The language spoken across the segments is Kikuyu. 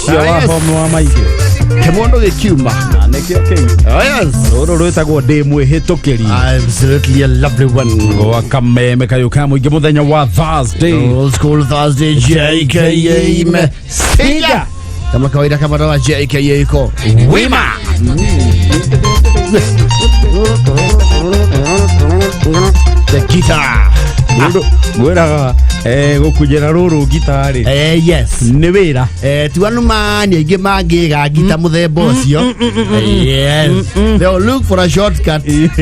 Ũcio wa home wa maingĩ. Kĩmondo gĩkiuma. Na nĩkĩo kĩu. Oh, yes. Rũrũ rwĩtagwo ndĩ mwĩhĩtũkĩri. Absolutely a lovely one. Gwa kameme kayũ ka mũingĩ mũthenya wa Thursday. Old school Thursday JKA Messiah. Kama kawaida kama dawa JKA iko wima. The guitar. Rũrũ ngwĩraga gũkunjĩra rũrũ ngitarĩ Yes. nĩ wĩra. Tiwanuma nĩ aingĩ mangĩga ngita mũthemba ũcio. Yes. They will look for a shortcut.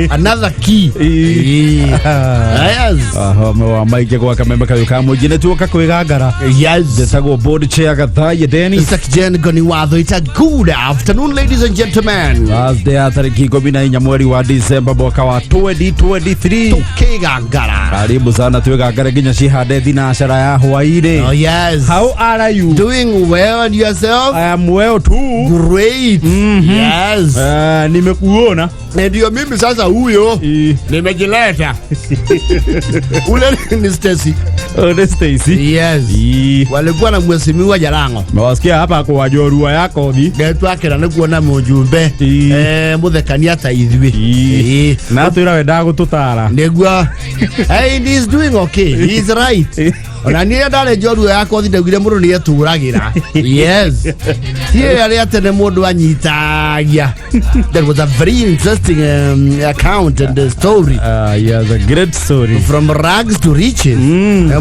Another key. Yes. Ahome wa maingĩ gwa kameme kayũ ka mũingĩ nĩ tuoka kwĩgangara. Yes. Njĩtagwo board chair Gathaiya Dennis. Mr. Kijen Goniwatho, it's a good afternoon, ladies and gentlemen. Thursday ya tarĩki 14 mweri wa Disemba mwaka wa 2023. Tukigangara. Karibu sana twĩgangare nginya cihande thinacara ya hwaĩ-inĩ. Oh, yes. How are you? Doing well and yourself? I am well too. Great. Yes. Nimekuona. Na ndio mimi sasa huyo Eh, nimejileta. Ule ni Stacy. Ule Stacy. Yes. Eh, Walikuwa na mheshimiwa Jarango. Mewasikia hapa kwa jorua yako thi. Ndetwakĩra nĩ kuona mũjumbe mũthekania ta ithuĩ. Eh. Na twĩra we ndagũtũtara. Nĩguo. Hey, he is doing okay. He is right. Ona niĩ ndarĩ njorua ya kothi ndaugire mũndũ nĩ etũragĩra. Yes. Ti rĩrĩa rĩa tene mũndũ anyitagia. That was a very interesting account and story. Yes, a great story. From rags to riches.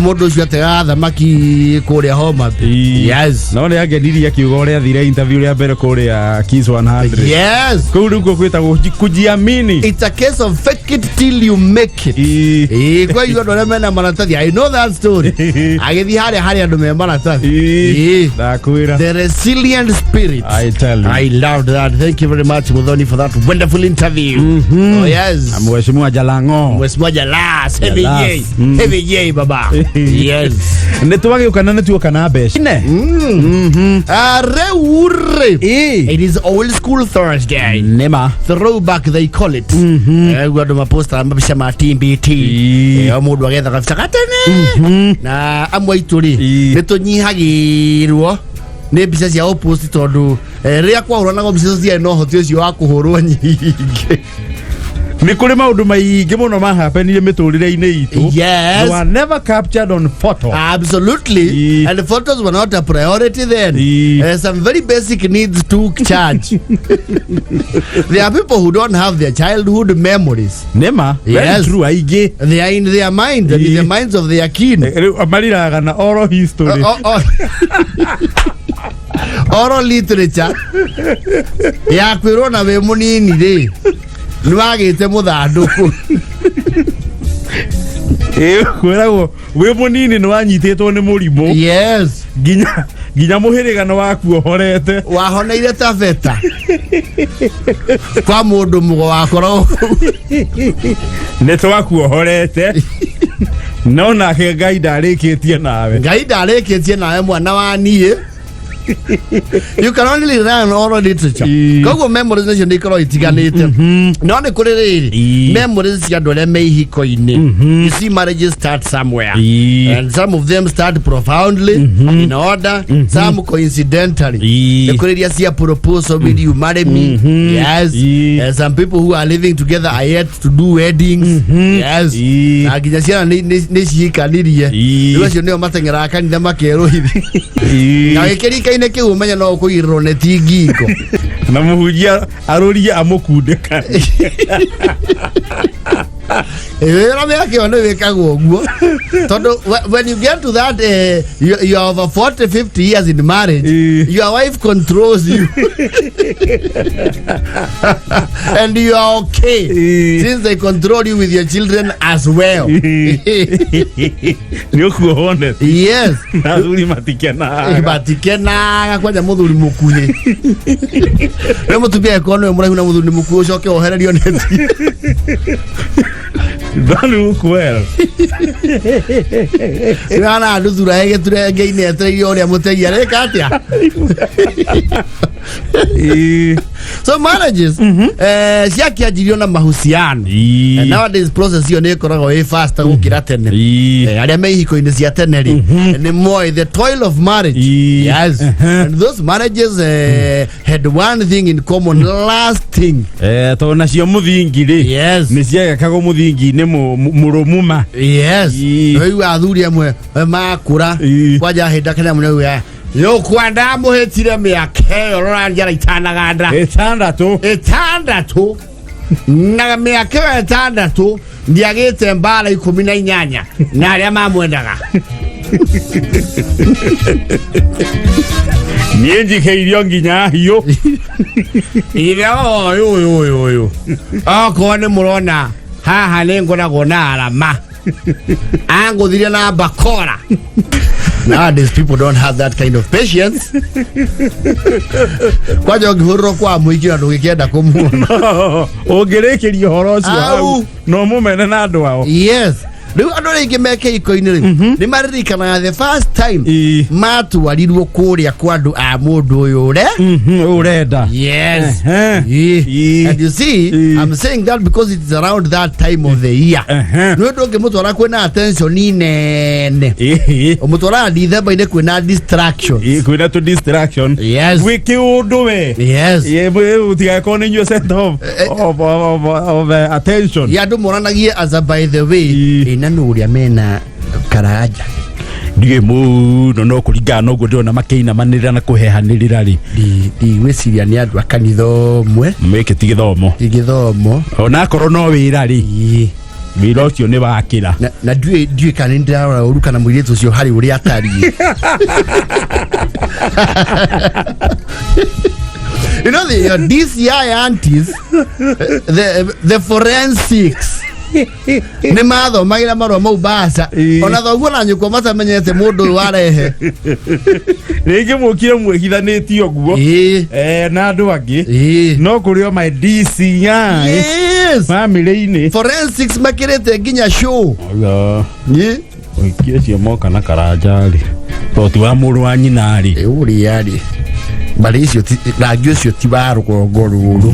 Mũndũ ũcio ategaga thamaki kũrĩa Homa Bay. Yes. No nĩ angenirie akiuga ũrĩa athire interview rĩa mbere kũrĩa Kiss 100. Yes. Kũu rĩu kuo kwĩtagwo kujiamini. It's a case of fake it till you make it. Ĩĩ, kwa hiyo andũ arĩa mena maratathi, I know that story. Agĩthiĩ harĩa harĩa andũ me maratathi. Ĩĩ. Ndakwĩra. The resilient spirit. I tell you. I loved that. Thank you very much, Muthoni, for that wonderful interview. Oh, yes. Mheshimiwa Jalango. Mheshimiwa Jalas, Heavy Jalas. J. Heavy J, baba. Yes. Nĩ twagĩũka na nĩ tuoka na mbeca. Ine. Reure. Ĩĩ. It is old school Thursday. Nĩma. Throwback they call it. Guo andũ mapostaga mabica ma TBT. Ĩĩ. O mũndũ agetha gabica gatene. Na amwe aitũ rĩ, Ĩĩ. nĩ tũnyihagĩrwo nĩ mbica cia ũpost tondũ rĩrĩa kwahũranagwo mbica icio ciarĩ na ũhoti ũcio wa kũhũrwo nyingĩ. Nĩ kũrĩ maũndũ maingĩ mũno mahapenire mĩtũrĩre-inĩ itũ. Yes. They were never captured on photo. Absolutely. Ĩĩ. And the photos were not a priority then. Ĩĩ. Some very basic needs took charge. There are people who don't have their childhood memories. Nĩma. Very Yes. true aingĩ. They are in their mind and in the Ĩĩ. minds of their kin. Rĩu mariraga na oral history. Oh, oh. Oral literature ya kwĩrwo na wĩ mũnini rĩ nĩ wagĩte mũthandũkũ. Ĩĩ, kwĩragwo wĩ mũnini nĩ wanyitĩtwo nĩ mũrimũ Yes. nginya mũhĩrĩga nĩ wakuohorete. Wahoneire ta beta kwa mũndũ mũgo wakoragwo Nĩ twakuohorete no nake Ngai ndarĩkĩtie nawe. Ngai ndarĩkĩtie nawe mwana wa niĩ. You can only rely on oral literature. Koguo memories nacio nĩ ikoragwo itiganĩte. No nĩ kũrĩ rĩrĩ memories cia andũ arĩa me ihiko-inĩ. You see, marriages start somewhere. And some of them start profoundly in order, some coincidentally. Nĩ kũrĩ iria cia proposal, will you marry me? Yes. And some people who are living together are yet to do weddings. Yes. Na nginya ciana nĩ cihikanirie. Rĩu acio nĩo mateng'eraga kanitha makerũhithi. Na wĩkĩrika-inĩ kĩu ũmenye no ũkũigĩrĩrwo nĩ ti ngingo. Na mũhunjia arũrie amũkundĩkane. Wĩra mĩaka ĩyo nĩ wĩkagwo ũguo tondũ when you get to that you are over 40 50 years in marriage, your wife controls you and you are okay since they control you with your children as well. Nĩ ũkuohwo neti. Yes. Na athuri matikenaga. Matikenaga kwanja mũthuri mũkuhĩ rĩ mũtumia ĩkorwo nĩwe mũraihu na mũthuri nĩ mũkuhĩ ũcoke wohererio neti. Don't look well. Nĩwana nduthura ĩgĩturenge-inĩ etereire ũrĩa mũtegi arĩka atĩa. So marriages ciakĩanjirio na mahusiano. And nowadays process ĩyo nĩ ĩkoragwo ĩ faster gũkĩra tene. Arĩa me ihiko-inĩ cia tene rĩ, nĩ moĩ the toil of marriage. Yes. And those marriages had one thing in common: lasting. Tondũ nacio mũthingi rĩ, nĩ ciagekagwo mũthingi-inĩ mũrũmu ma. Rĩu athuri amwe makũra, kwanja hĩndĩ akena mũno yũkwa ndamũhĩtire mĩaka ĩyo, rora njara itanaganda. 6. 6, na mĩaka ĩyo 6 ndiagĩte mbara 18 na arĩa mamwendaga. Niĩ njikĩirio nginya hiũ. Ithe ũyũ ũyũ ũyũ ũyũ, okorwo nĩ mũrona haha nĩ ngoragwo na arama angũthire na bakora. Nowadays people don't have that kind of patience. Kwanja ũngĩhũrĩrwo kwa mũingĩ na ndũgĩkĩenda kũmuona. Ũngĩrĩkĩria ũhoro ũcio hau, Au. no mũmene na andũ ao. Yes, rĩu andũ arĩa aingĩ me kĩhiko-inĩ rĩ, nĩ maririkanaga the first time matwarirwo kũrĩa kwa andũ a mũndũ ũyũ ũre Ũrenda. Yes. And you see, I'm saying that because it's around that time of the year. Nĩ ũndũ ũngĩmũtwara kwĩna attention nene, ũmũtwaraga Dithemba-inĩ kwĩna distraction. Kwĩna tũ distraction. Gwĩ kĩũndũ we. Ũtigakorwo nĩ inyuĩ center of attention. Ya andũ moranagie as a by the way, ĩna nũ ũrĩa mena Karanja? Ndiũĩ mũno, no kũringana na ũguo ndĩrona makĩinamanĩrĩra na kũhehanĩrĩra rĩ, Ndigwĩciria nĩ andũ a kanitha ũmwe. Mĩkĩ ti gĩthomo. Ti gĩthomo. Onakorwo no wĩra rĩ, wĩra ũcio nĩ wakĩra. Na ndiũĩ kana nĩ ndĩrarora ũru kana mũirĩtu ũcio harĩ ũrĩa atariĩ. You know the DCI aunties, the forensics nĩ mathomagĩra marũa mau mbaca. Ona thoguo na nyũkwa matamenyete mũndũ ũyũ warehe. Rĩngĩ mũkire mwĩhithanĩtie ũguo na andũ angĩ, no kũrĩ o my DCI family-inĩ. Forensics makĩrĩte nginya show. Ũhiki ũcio moka na Karanja rĩ, to ti wa mũrũ wa nyina rĩ. Ũrĩa rĩ, mbarĩ icio rangi ũcio ti wa rũgongo rũrũ.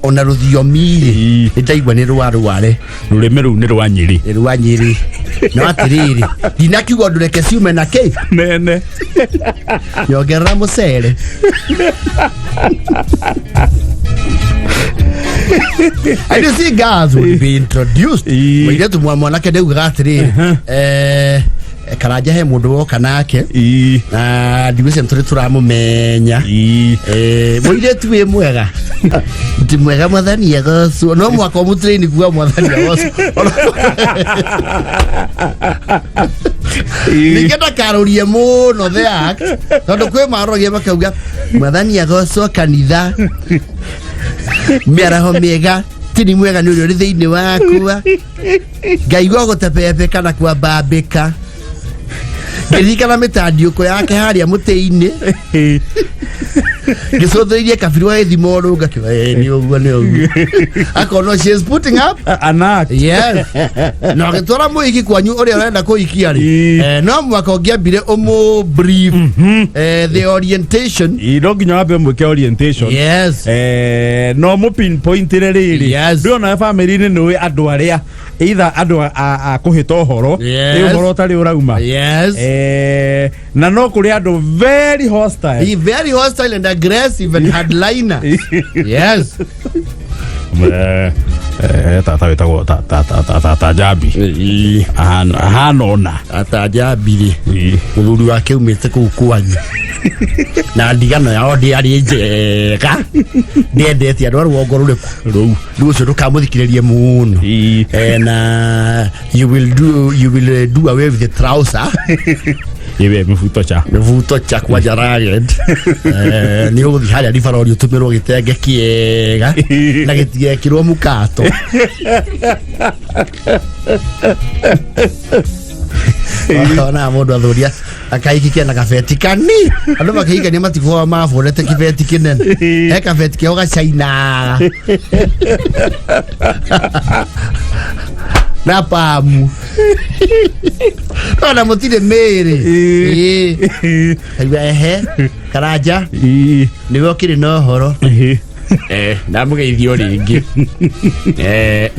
Ona rũthiomi rĩ, nĩ ndaigua nĩ rwa rware. Rũrĩmĩ rũu nĩ rwa Nyĩrĩ. Nĩ rwa Nyĩrĩ, no atĩrĩrĩ, ndinakiuga ndũreke ciume na kĩ nene. Nyongerera mũcere. And you see, girls would be introduced. Mũirĩtu mwa mwanake ndaugaga atĩrĩrĩ, Karanja he mũndũ woka nake, na ndigwĩciria nĩ tũrĩ tũramũmenya. Mũirĩtu wĩ mwega, ti mwega, mwathani agocwo. No mwaka ũmũtrain kuga mwathani agocwo. Ningĩ ndakarũrie mũno the act, tondũ kwĩ maroragia makauga mwathani agocwo kanitha, mĩaraho mĩega, tini mwega nĩ ũrĩa ũrĩ thĩinĩ wakwa, ngaigua gũtebebeka na kwambambĩka ngĩririkana mĩtandiũko yake harĩa mũtĩ-inĩ, ngĩcũthĩrĩirie kabiri wa gĩthimo ũrũ ngakiuga, "Ĩ, nĩ ũguo, nĩ ũguo." Akorwo she is putting up An act. Yes, na ũgĩtwara mũhiki kwanyu ũrĩa ũrenda kũhikia rĩ, no mwaka ũngĩambire ũmũ brief, the orientation. No nginya wambe mwĩke orientation. No mũ pinpointire rĩrĩ. Ndĩrona family-inĩ nĩ ũĩ andũ arĩa either andũ a kũhĩta ũhoro, ĩ ũhoro ũtarĩ ũrauma. Na no kũrĩ andũ very hostile. He very hostile and aggressive and hardliner, yes. Tata wĩtagwo tata Njambi ahana ona. Atanjambirĩ mũthuri wake umĩte kũu kwanyu na ndigano yao ndĩarĩ njega, ndĩendete andũ a rũgongo rũrĩkũ rũu. Rĩu ũcio ndũkamũthikĩrĩrie mũno. Na you will do away with the trouser. Iwe mĩbuto cha. Mĩbuto cha kwanja ragged. Nĩ ũgũthiĩ harĩa ribarori ũtũmĩrwo gĩtenge kĩega na gĩtigekĩrwo mũkato. Ona mũndũ athuria akahiki kena kabeti kani, andũ makĩhikania matikoragwo mabũrete kĩbeti kĩnene, he kabeti keho gacainaga. Na pamu ona mũtirĩ mĩĩrĩ. Ĩĩ. Kaigua ehe Karanja nĩwe ũkĩrĩ na ũhoro. Ndamũgeithio rĩngĩ.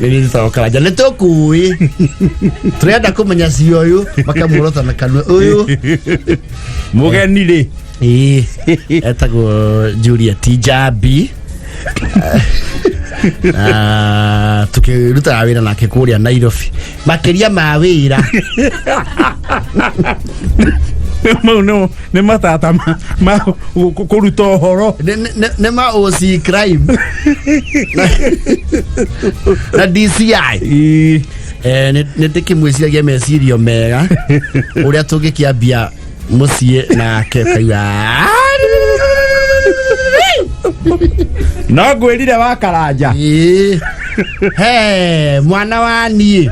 Nĩ niĩ njĩtagwo Karanja, nĩ tũkũĩ, tũrenda kũmenya cioyũ makamuorota na kanua ũyũ. Mũgeni rĩ? Ĩĩ, etagwo Juliet Njambi. Na tukĩrutaga wĩra nake kũrĩa Nairobi, makĩria ma wĩra. Mau nĩ matata ma kũruta ũhoro. Nĩ ma OC crime na DCI. Nĩ ndĩkĩmwĩciragia mecirio mega ũrĩa tũngĩkĩambia mũciĩ nake kaigua. No ngwĩrire wa Karanja. Ĩĩ. Hey, mwana wa niĩ,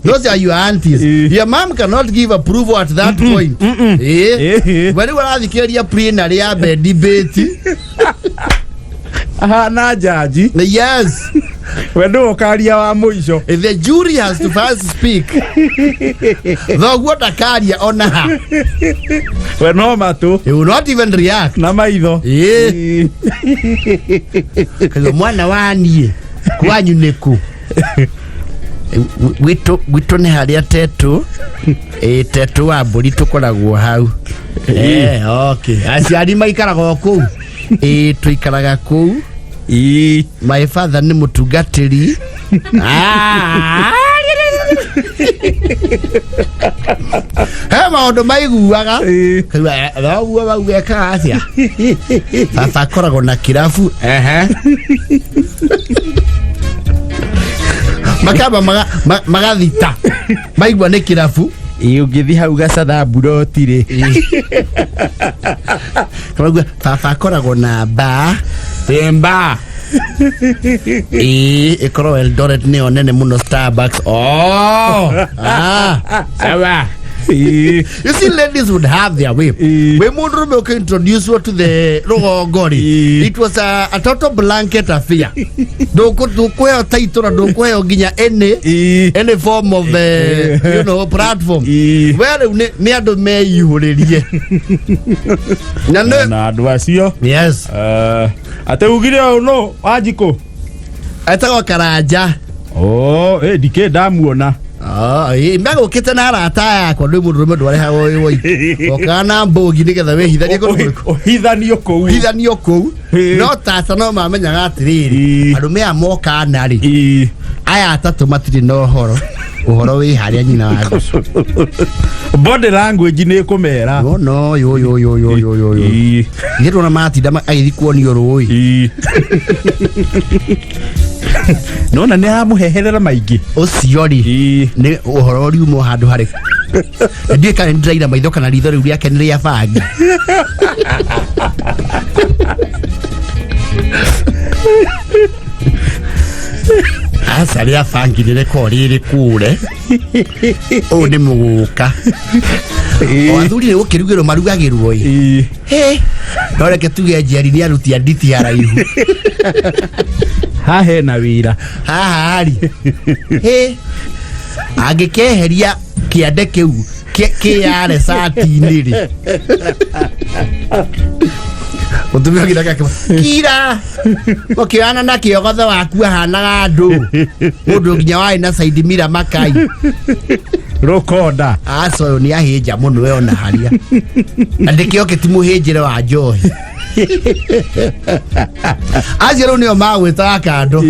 those are your aunties. Your mom cannot give approval at that point. Ĩĩ. We rĩu arathikĩrĩria plenary ya debate. Ahana jaji. Yes. We ndũ ũkaria wa mũico. The jury has to first speak. Thoguo ndakaria ona ha. We no matũ. He will not even react. Na maitho. Ĩĩ. Kaigua mwana wa niĩ, kwanyu nĩkũ? Gwitũ nĩ harĩa Tetũ. Ĩ, Tetũ wa mbũri tũkoragwo hau. Okay, aciari maikaraga o kũu? Ĩ, tũikaraga kũu. My father nĩ mũtungatĩri. Ah! He maũndũ maiguaga. Kaigua, thoguo wau ekaga atĩa? Baba akoragwo na kĩrabu. Ehe. Makamba magathita maigua nĩ kĩrabu. Ĩĩ, ũngĩthiĩ hau gacatha mburoti rĩ. Kamaigua baba akoragwo na mbaa. Ĩ, mbaa. Ĩĩ, ĩkorwo Eldoret nĩyo nene mũno, Starbucks. Oh, ah, sawa. You see, ladies would have their way. We mũndũrũme ũkĩintroduce to the rũgongo rĩ, it was a total blanket affair. Ndũkũheo title na ndũkũheo nginya any form of platform. We rĩu nĩ andũ meihũrĩrie. Na nĩ Na andũ acio. Yes. Atĩ ugire ũyũ no Wanjikũ? Etagwo Karanja. Oh, ndikĩ ndamuona. Ah, ĩ, megũkĩte na arata yakwa, ndĩ mũndũrũme ndwarehagwo wĩ woiki. Okaga na mbũgi nĩgetha wĩhithanie kũndũ kũrĩkũ? Ũhithanio kũu. Hithanio kũu. No tata no mamenyaga atĩrĩrĩ, arũme aya moka ana rĩ, aya atatũ matirĩ na ũhoro, ũhoro wĩ harĩa nyina wa andũ. Body language nĩ ĩkũmera. No yo yo yo yo yo yo yo. Ithe ndona matinda agĩthiĩ kuonio rũĩ. Nona nĩ aramũheherera maingĩ. Ũcio rĩ, nĩ ũhoro ũriuma handũ harĩ ndiũĩ kana nĩ ndĩraira maitho kana ritho rĩu rĩake nĩ rĩa bangi. Aca, rĩa bangi rĩrekwo rĩrĩ kũre ũũ nĩ mũgũka. O athuri nĩ gũkĩrugĩrwo marugagĩrwo ĩ. Hĩ, no reke tuge njeri nĩ aruti a nditi haraihu. Haha hena wĩra. Haha rĩ, hĩ, angĩkeheria kĩande kĩu kĩyare cati-inĩ rĩ, mũtumia ũngĩ nake akĩmwĩra, kira ũkĩoyana na kĩogotho waku ahanaga andũ mũndũ nginya warĩ na side mirror makai. Rũkonda. Aca, ũyũ nĩ ahĩnja mũno we ona haria na ndĩkĩo ti mũhĩnjĩre wa njohi. Acio rĩu nĩo magwĩtaga kando.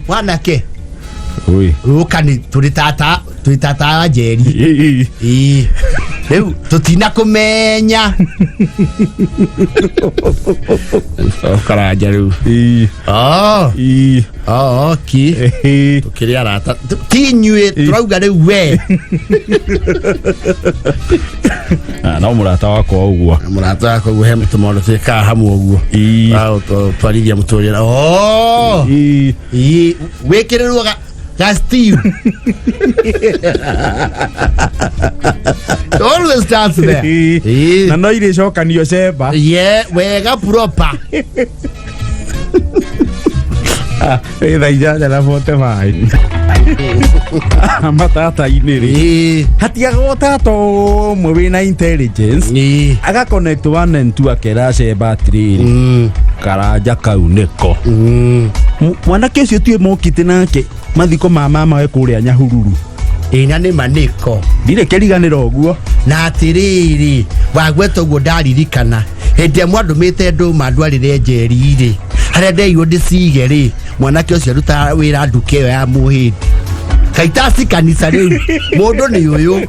Wanake. Ui. Rũka nĩ tũrĩ tata, tũrĩ tata wa Njeri. Ĩĩ. Rĩu tũtina kũmenya Karanja rĩu. Oh. Oh, okay. Tũkĩrĩ arata. Ti inyuĩ tũrauga rĩu we. Ah, no mũrata wakwa ũguo. Mũrata wakwa ũguo, he tũmaũndũ twĩkaga hamwe ũguo. Wa twarithia mũtũrĩre. Oh. Ĩĩ, wĩkĩrĩrwo ga steam. It always starts there. Na no irĩcokanio cemba. Yeah, wega proper. Ah, thaa 8:45. Matata-inĩ rĩ, hatiagwo tata ũmwe wĩna intelligence aga connect one and two, akera cemba atĩrĩrĩ, karanja kau nĩko. Mwanake ũcio tiwe mokĩte nake mathiko ma mama we kũrĩa Nyahururu. Ĩ na nĩ ma nĩko. Ndirĩ kĩriganĩro ũguo. Na atĩrĩrĩ, wagweta ũguo ndaririkana hĩndĩ ĩrĩa mwandũmĩte ndũma ndwarĩre njeri rĩ, harĩa ndeirwo ndĩcige rĩ, mwanake ũcio arutaga wĩra nduka ĩyo ya mũhĩndĩ kaitasi kanitha. Rĩu mũndũ nĩ ũyũ,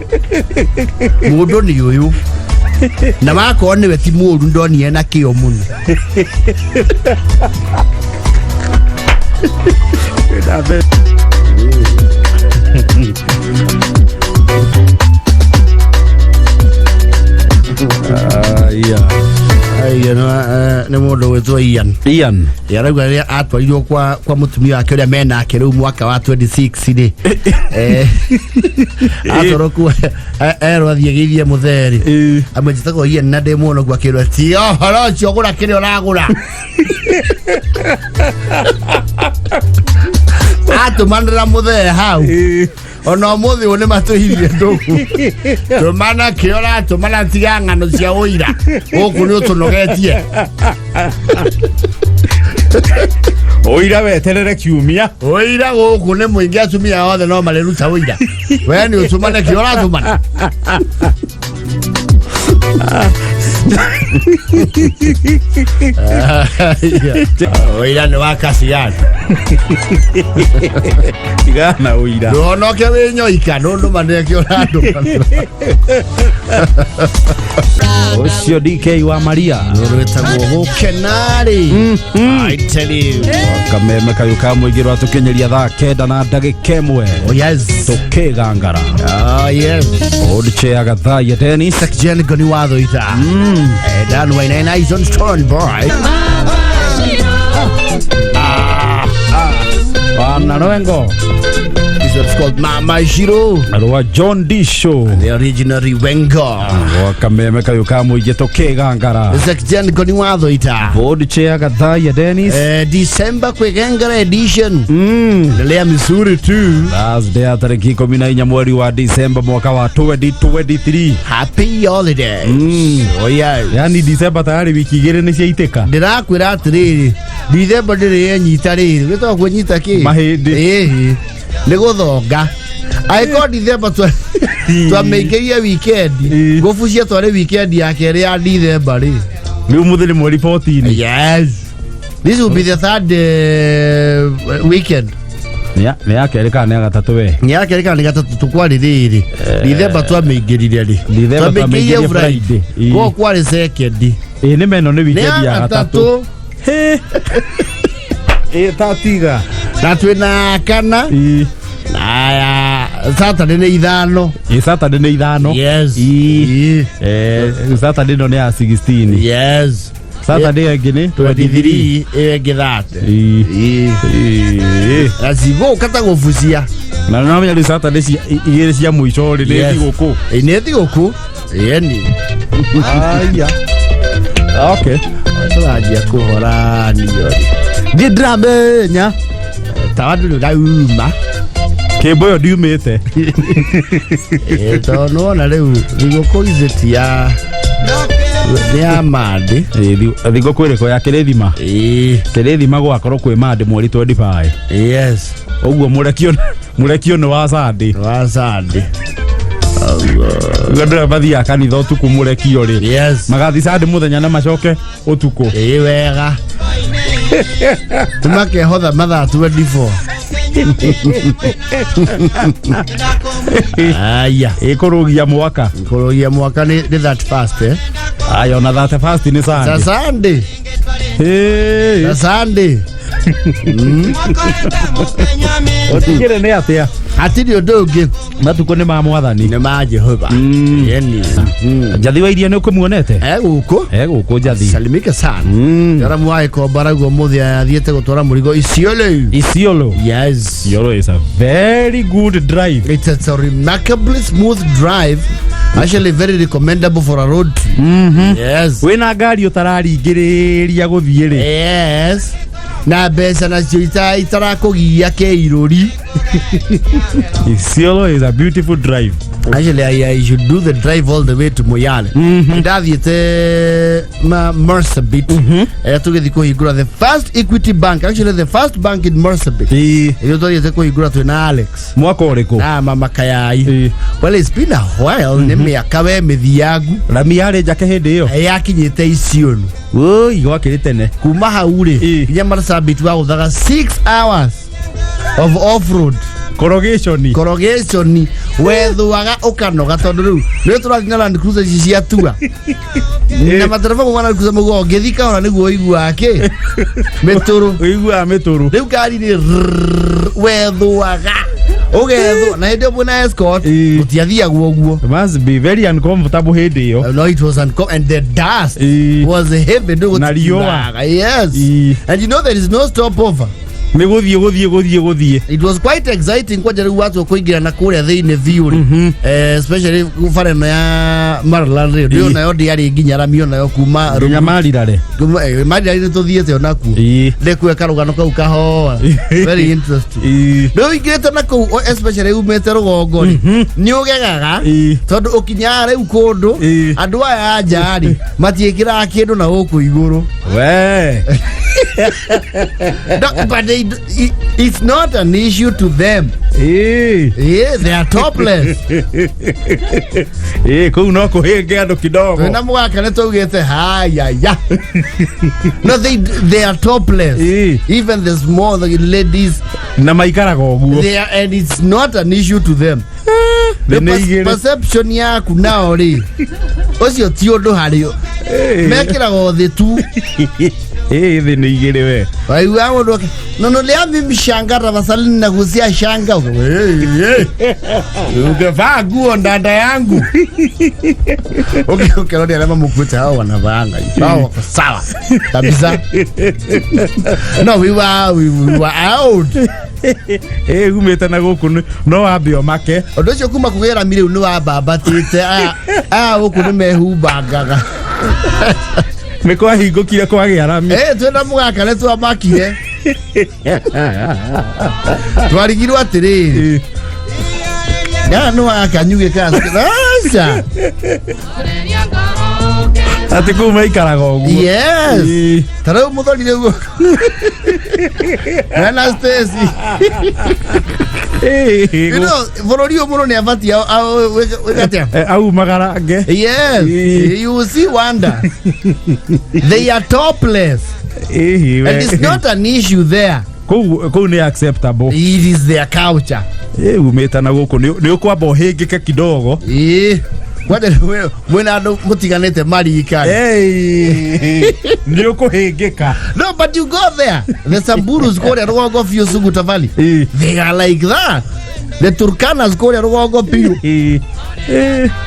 mũndũ nĩ ũyũ, na wakorwo nĩwe ti mũũru, ndonire na kĩo mũno. Aya. Aiya, nĩ mũndũ gwĩtwo Ian. Ian. Arauga rĩrĩa atwarirwo kwa mũtumia wake ũrĩa menake rĩu mwaka wa 26 rĩ, atwarwo kuo, erwo athiĩ geithie mũtheri. Amwe njĩtagwo Ian na ndĩ mũnogu, akĩrwo ti ũhoro ũcio, gũra kĩrĩa ũragũra. Atũmanĩra mũthee hau. Ona ũmũthĩ ũyũ nĩ matũhirie ndũgũ, tũmana kĩo ũratũmana, tiga ng'ano cia ũira gũkũ nĩ ũtũnogetie. Ũira weterere kiumia. Ũira gũkũ nĩ mũingĩ, atumia othe no marĩruta ũira, we nĩ ũtũmane kĩo ũratũmana. Ũira nĩ wa kasiani. Tigana ũira. Ndũhonoke wĩ nyoika, ndũndũmanĩre kĩo ũratũmana. Ũcio DK wa Maria. Rwĩtagwo gũkena-rĩ, I tell you. Kameme kayũ ka mũingĩ rwatũkinyĩria thaa 9 na ndagĩka 1. Oh yes. Tũkĩgangara. Oh yes. Old chair Gathaiya Dennis. Jen Goni Watho ita. Dan Wayne Eyes on Stone Boy. Wana Rwengo. This one's called Mama Shiro. Rwa John D Show. The original Riwengo. Rwa kameme kayũ ka mũingĩ tũkĩgangara. Jen Goni Watho ita. Old chair Gathaiya Dennis. December kwigengera edition. Endelea mizuri tu. Thursday ya tarĩki 14 mweri wa December mwaka wa 2023. Happy holidays. Oh yes. Yani December tayari wiki 2 nĩ ciaitĩka. Ndĩrakwĩra atĩrĩrĩ, December ndĩrĩ yenyita rĩrĩ, gĩtagwo kwĩnyita kĩ? Mahĩndĩ. Ĩhĩ, nĩ gũthonga. Angĩkorwo December twamĩingĩria weekend, ngũbucia twarĩ weekend ya kerĩ ya December rĩ. Rĩu mũthĩ nĩ mweri 14. Yes, this will be the third weekend. Nĩ ya kerĩ kana nĩ ya gatatũ we? Nĩ ya kerĩ kana nĩ gatatũ tũkwarĩ rĩrĩ, December twamĩingĩrire rĩ? December twamĩingĩrire Friday. Ĩĩ. Koguo kwarĩ second. Ĩĩ, nĩ meno nĩ nĩ weekend ya ya gatatũ. gatatũ. Hĩ. Ĩ tatiga. Na twĩna kana na ya Saturday nĩ 5. Ĩ Saturday nĩ 5. Yes. Ĩ. Ĩ. Saturday ĩno nĩ ya 16. Yes. Saturday ĩngĩ nĩ 23, ĩyo ĩngĩ 30. Ĩ. Ĩ. Ĩ. Na cigũka ta gũbucia. Na no menya rĩu Saturday cia 2 cia mũico rĩ nĩ thigũkũ. Ĩ, nĩ thigũkũ ĩni. Aya. Okay. Tũranjia kũhoranio. Ndiĩ ndĩramenya. Tawa ndũrĩ ũrauma. Kĩmbo ĩyo ndiumĩte. Ĩ, tondũ nĩwona rĩu thigũkũ ici ti ya nĩ ya mandĩ. Ĩ, thigũkũ ĩrĩkũ ya kĩrĩthima? Ĩ. Kĩrĩthima gũgakorwo kwĩ mandĩ mweri 25. Ũguo mũrekio nĩ wa Sunday. Wa Sunday. Ũguo andũ arĩa mathiaga kanitha ũtukũ mũrekio rĩ, magathi Sunday mũthenya na macoke ũtukũ. Ĩ wega, tũmakehotha mathaa 24. Aya. Ĩkũrũgia mwaka. Kũrũgia mwaka nĩ that fast, eh? Aya, ona 31st nĩ Sa Sunday. Sunday. Ĩ. Sa Sunday. Ũtigĩre nĩ atĩa? Hatirĩ ũndũ ũngĩ. Matukũ nĩ ma mwathani. Nĩ ma Jehova. Yeni. Njathi wa iria nĩ ũkũmuonete? E gũkũ. E gũkũ Njathi. Salimike sana. Jaramu wa Gĩkomba arauga ũmũthĩ athiĩte gũtwara mũrigo Isiolo. Isiolo. Yes. Isiolo is a very good drive. It's a remarkably smooth drive. Actually very recommendable for a road trip. Yes. Wĩna ngari ũtararingĩrĩria gũthiĩ rĩ. Yes. Na mbeca nacio itarakũgia kĩirũri. Isiolo is a beautiful drive. Actually, I should do the drive all the way to Moyale. Ndathiĩte ma Marsabit. Tũgĩthiĩ kũhingũra the first Equity Bank, actually the first bank in Marsabit. Ĩyo twathiĩte kũhingũra twĩna Alex. Mwaka ũrĩkũ? Na mama Kayai. Well, it's been a while, nĩ mĩaka we mĩthiangu. Rami yarĩ njake hĩndĩ ĩyo. Yakinyĩte Isiolo. Oi, gwakĩrĩ tene. Kuma hau rĩ, nginya Marsabit wagũthaga 6 hours of off-road. Corrugation. Corrugation wethuaga ũkanoga tondũ rĩu nĩ tũrathiĩ na Land Cruiser ici cia tua na matereba kuma Land Cruiser mũguo ũngĩthiĩ kahora nĩguo ũiguaga kĩ mĩtũrũ. Ũiguaga mĩtũrũ. Rĩu ngari nĩ rrrr, wethuaga ũgethwo na hĩndĩ ĩyo mwĩna escort, gũtiathiagwo ũguo. Must be very uncomfortable hĩndĩ ĩyo. No, it was and the dust was heavy. Ndũ Na riũa. gũtiuraga. Yes. And you know there is no stopover. Nĩ gũthiĩ gũthiĩ gũthiĩ gũthiĩ. It was quite exciting kwanja rĩu watua kũingĩra na kũrĩa thĩinĩ biũ rĩ, especially bara ĩno ya Maralal rĩ, ndĩyo nayo ndĩarĩ nginya rami onayo kuma Nginya Marirare. Kuma Marirare nĩ tũthiĩte onakuo. Ndĩkue karũgano kau kahoa, very interesting. Rĩu ingĩrĩte na kũu especially umĩte rũgongo rĩ, nĩ ũgegaga tondũ ũkinyaga rĩu kũndũ andũ aya a nja rĩ matiĩkĩraga kĩndũ na gũkũ igũrũ. We. No, but it's not an issue to them. Yeah, they are topless. Kũu no kũhĩnge andũ kidogo. Twĩna mũgaka nĩ twaugĩte hayaya. No, they are topless. Even the small the ladies. Na maikaraga ũguo. They are, and it's not an issue to them. The Thĩ nĩ igĩrĩ. perception yaku nao rĩ, ũcio ti ũndũ harĩ o. Mekĩraga thĩ tu. Thĩ nĩ igĩrĩ we. Waigua mũndũ nunulia mimi shanga tafadhali ninagusia shanga. Hey, hey. Ungevaa nguo ndanda yangu. Okay, ukirodi arĩa mamũkuĩte hao wanavaanga. Hao wako sawa. Kabisa. No, we were out. Umĩte na gũkũ no wambe ũmake. Ũndũ ũcio kuma kũgĩra rami rĩu nĩ wambambatĩte aya gũkũ nĩ mehumbangaga. Nĩ kwahingũkire kwagĩa rami. Twĩna mũgaka nĩ twamakire. Twarigirwo atĩrĩrĩ. Ngana nĩ wakanyugĩ aca. Atĩ kũu maikaraga ũguo. Yes. Ta rĩu mũthoni rĩu mena Stacy. You know, bũrũri ũyũ mũno nĩ abatie wĩke atĩa? Aumagarange. Yes. You see wonder. They are topless. And it's not an issue there. Kũu nĩ acceptable. It is their culture. Umĩte na gũkũ nĩ ũkwamba ũhĩngĩke kidogo. Kwanja mwĩna andũ mũtiganĩte marika. Nĩ ũkũhĩngĩka. No, but you go there. The Samburus kũrĩa rũgongo biũ Suguta Valley. They are like that. The Turkanas kũrĩa rũgongo biũ.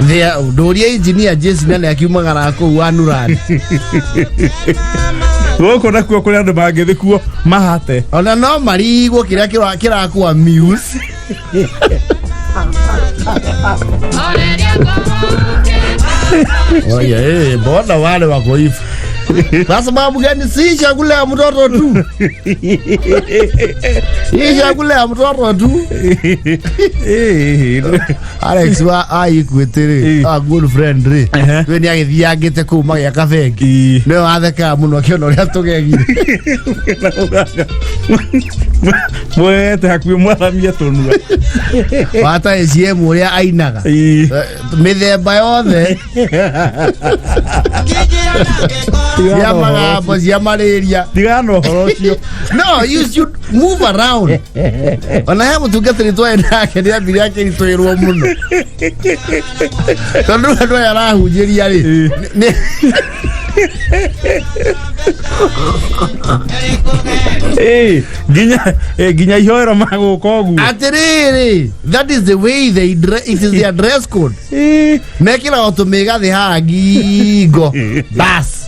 They are ndũria engineer Jason nĩ akiumagara kũu wa Nurani. Gũkũ nakuo kũrĩ andũ mangĩthĩ kuo mahate. Ona no marigwo kĩrĩa kĩrakwa muse. Oye, mbona wale wako hivi? Kwa sababu gani? Si chakula ya mtoto tu. Hii chakula ya mtoto tu. Alex wa Equity rĩ, a good friend rĩ, we nĩ agĩthiangĩte kũu magĩaka bengi. Nĩwe wathekaga mũno akĩona ũrĩa tũgegire. Mwete hakuhĩ mwathamie tũnua. Wata ACM ũrĩa ainaga. Mĩthemba yothe. Cia magambo, cia malaria. Tigana na ũhoro ũcio. No, you should move around. Ona he mũtungatĩri twarĩ nake nĩ ambire akĩritũhĩrwo mũno. Tondũ andũ aya arahunjĩria rĩ, Nginya ihoero magũka ũguo. Atĩrĩrĩ, that is the way they dress, it is their dress code. Mekĩraga tũmĩgathĩ haha ngingo. Bas.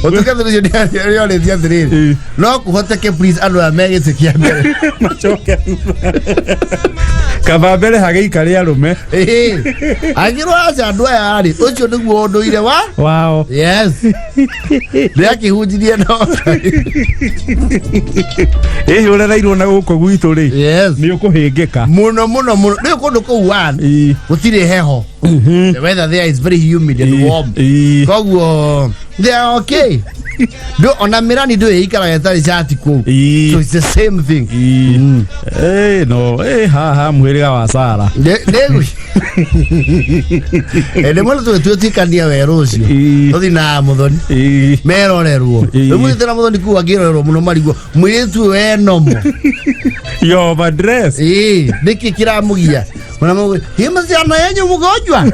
Ũtungatĩri ũcio nĩorĩtie atĩrĩrĩ, no kũhoteke please andũ aya me gĩtĩ kĩa mbere Macoke thutha. Kaba mbere hagĩikare arũme. Ĩĩ. Angĩrwo aca andũ aya rĩ, ũcio nĩguo ũndũire wa Wao. Yes, nĩakĩhunjirie no Ĩhĩ ũrereirwo na gũkũ gwitũ rĩ, nĩ ũkũhĩngĩka. Mũno mũno mũno. Rĩu kũndũ kũu one, gũtirĩ heho. The weather there is very humid and warm. Koguo they are okay. Ndũ ona mĩrani ndũ ĩikaraga ĩtarĩ cati kũu. So it's the same thing. Ĩĩ, no ĩ haha mũhĩrĩga wa Sara. Nĩ mũno tũgĩtuĩtikania werũ ũcio. Tũthi na mũthoni. Merorerwo. Rĩu mũthĩ na mũthoni kũu angĩrorerwo mũno marigwo. Mũirĩtu ũyũ enomo. You overdress. Ĩĩ, nĩkĩ kĩramũgia? Mwanamke, hii msichana yenyu mgonjwa.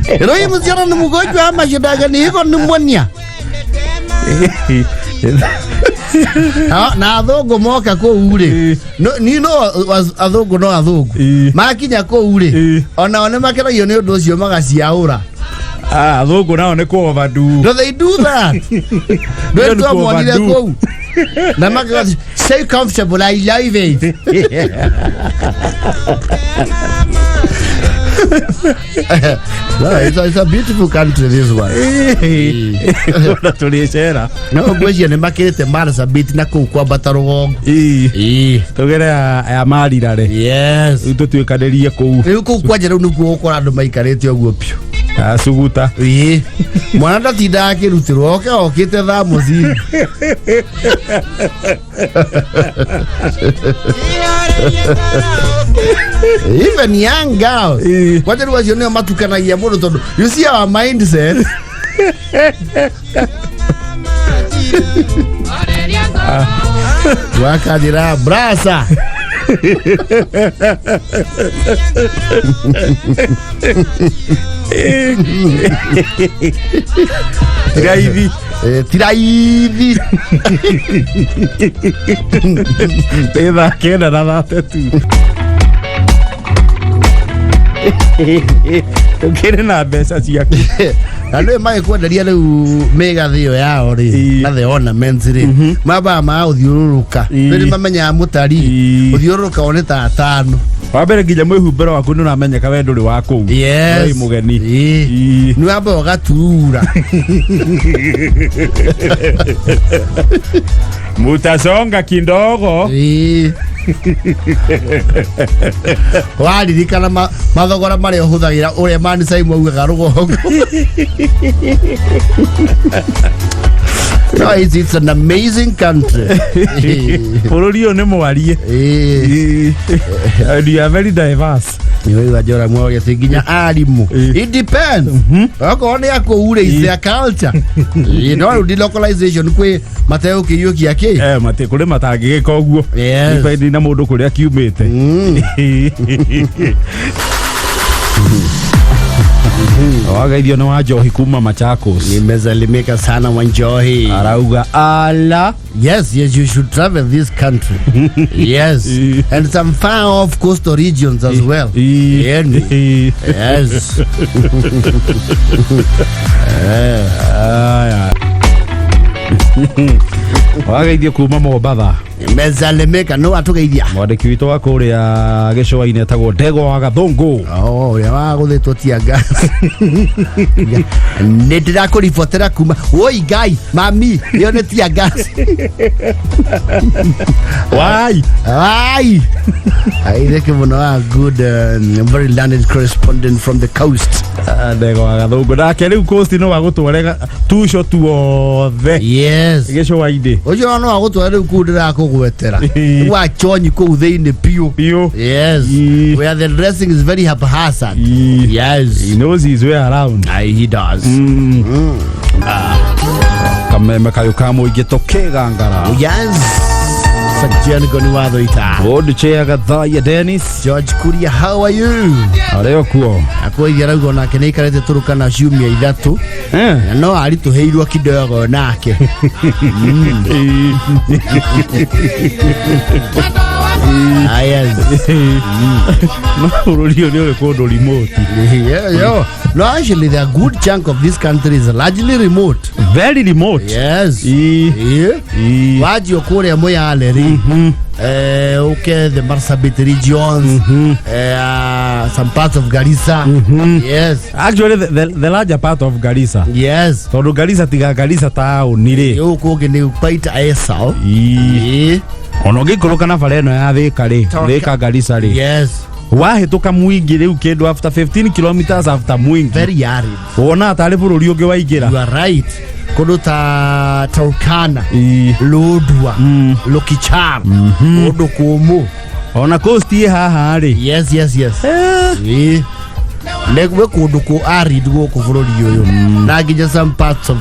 Ero hii msichana ni mgonjwa ama shida gani iko pneumonia? Na athũngũ moka kũu rĩ, ni no athũngũ no athũngũ makinya kũu rĩ, onao nĩ makenagio nĩ ũndũ ũcio magaciaũra. Ah, athũngũ nao nĩ kũ overdo. No, they do that. Nĩ Nĩ twamonire kũ-overdo. kũu na makiuga so comfortable, I love it. No, it's a beautiful country, this one. Ona tũrĩ cera. No ngwĩciria nĩ makĩrĩte Marsabit na kũu kwambata rũgongo. Ĩĩ. Tũgere ya marira rĩ. Yes. Rĩu tũtuĩkanĩrie kũu. Rĩu kũu kwanja rĩu nĩkuo ũkora andũ maikarĩte ũguo piũ. Suguta. Ĩĩ. Mwana ndatindaga akĩrutĩrwo oke okĩte thaa mũcingi. Even young girls. Kwanja rĩu acio nĩo matukanagia mũno tondũ you see our mindset. Wakanjĩra brasa. Tiraithi. Tiraithi. Nĩ thaa 9 na 32. Ũkĩrĩ na mbeca ciaku. Na nĩ magĩkwenderia rĩu mĩgathĩ ĩyo yao rĩ, na the ornaments rĩ, mambaga magagũthiũrũrũka. Rĩu nĩ mamenyaga mũtari ũthiũrũrũka one ta atano. Wa mbere nginya mwĩhumbĩro waku nĩ ũramenyeka we ndũrĩ wa kũu. Yes. Wĩ mũgeni. Nĩ wamba ũgaturura. Mutasonga kidogo. Waririkana mathogora marĩa ũhũthagĩra ũrĩa Manisai augaga rũgongo. No, it's an amazing country. Bũrũri ũyũ nĩ mwarie. And you are very diverse. Nĩwaigua Njora Mworia atĩ nginya arimũ. It depends. Okorwo nĩ akũu rĩ, it's their culture. Ĩĩ, no rĩu delocalization kwĩ mategũkĩiyũkia kĩ. Mate kũrĩ matangĩgĩka ũguo. Yes. Depend na mũndũ kũrĩa kiumĩte. Wageithio nĩ wa Njohi kuma Machakos. Nimesalimika sana Wanjohi. Arauga ala. Yes, you should travel this country. Yes. And some far off coastal regions as well. Yani. Yes. Aya. Wageithio kuma Mombatha. Nimesalimika no atugeithia. Mwandĩki witũ wa kũrĩa gĩcũa-inĩ etagwo Ndegwa wa Gathũngũ. Oh, ũrĩa wa gũthĩtwo tia gas. Nĩ ndĩrakũribotera kuma woi ngai mami ĩyo nĩ tia gas. Wai. Ai. Aitheke mũno wa good, very learned correspondent from the coast. Ah, Ndegwa wa Gathũngũ nake rĩu coast no agũtware tuco tuothe. Yes. Gĩcũa-inĩ. Ũcio no agũtwara rĩu kũu ndĩrakũgwetera. Wa chonyi kũu thĩinĩ piũ. Piũ. Yes. Where the dressing is very haphazard. Yes. He knows his way around. Aye, he does. Kameme kayũ ka mũingĩ tũkĩgangara. Yes. Sajian Goni Wathoita. Board chair Gathaiya Dennis. George Kuria, how are you? Arĩ o kuo. Akwĩria arauga onake nĩ aikarĩte Turkana ciumia 3. Na no aritũhĩirwo kidogo nake. Ah, yes. No bũrũri ũyũ nĩ ũrĩ kũndũ remote. Yeah. No, actually, the good chunk of this country is largely remote. Very remote. Yes. Ii. Yeah. Ii. Wajio kũrĩa Moyale rĩ, uke the Marsabit regions, some parts of Garissa. Yes. Actually the larger part of Garissa. Yes. Tondũ Garissa tiga Garissa taũni rĩ. Gũkũ kũngĩ nĩ quite aisal. Ii. Ii. Ona ũngĩikũrũka na bara ĩno ya Thĩka rĩ, Thĩka Garissa rĩ. Yes. Wahĩtũka Mwingi rĩu kĩndũ after 15 kilometers after Mwingi. Very arid. Wona tarĩ bũrũri ũngĩ waingĩra. You are right. Kũndũ ta Turkana. Ii. Lodwar, Lokichar, kũndũ kũmũ. Ona coast ĩ haha rĩ. Yes. Ĩĩ. Nĩ gwĩ kũndũ kũ arid gũkũ bũrũri ũyũ na nginya some parts of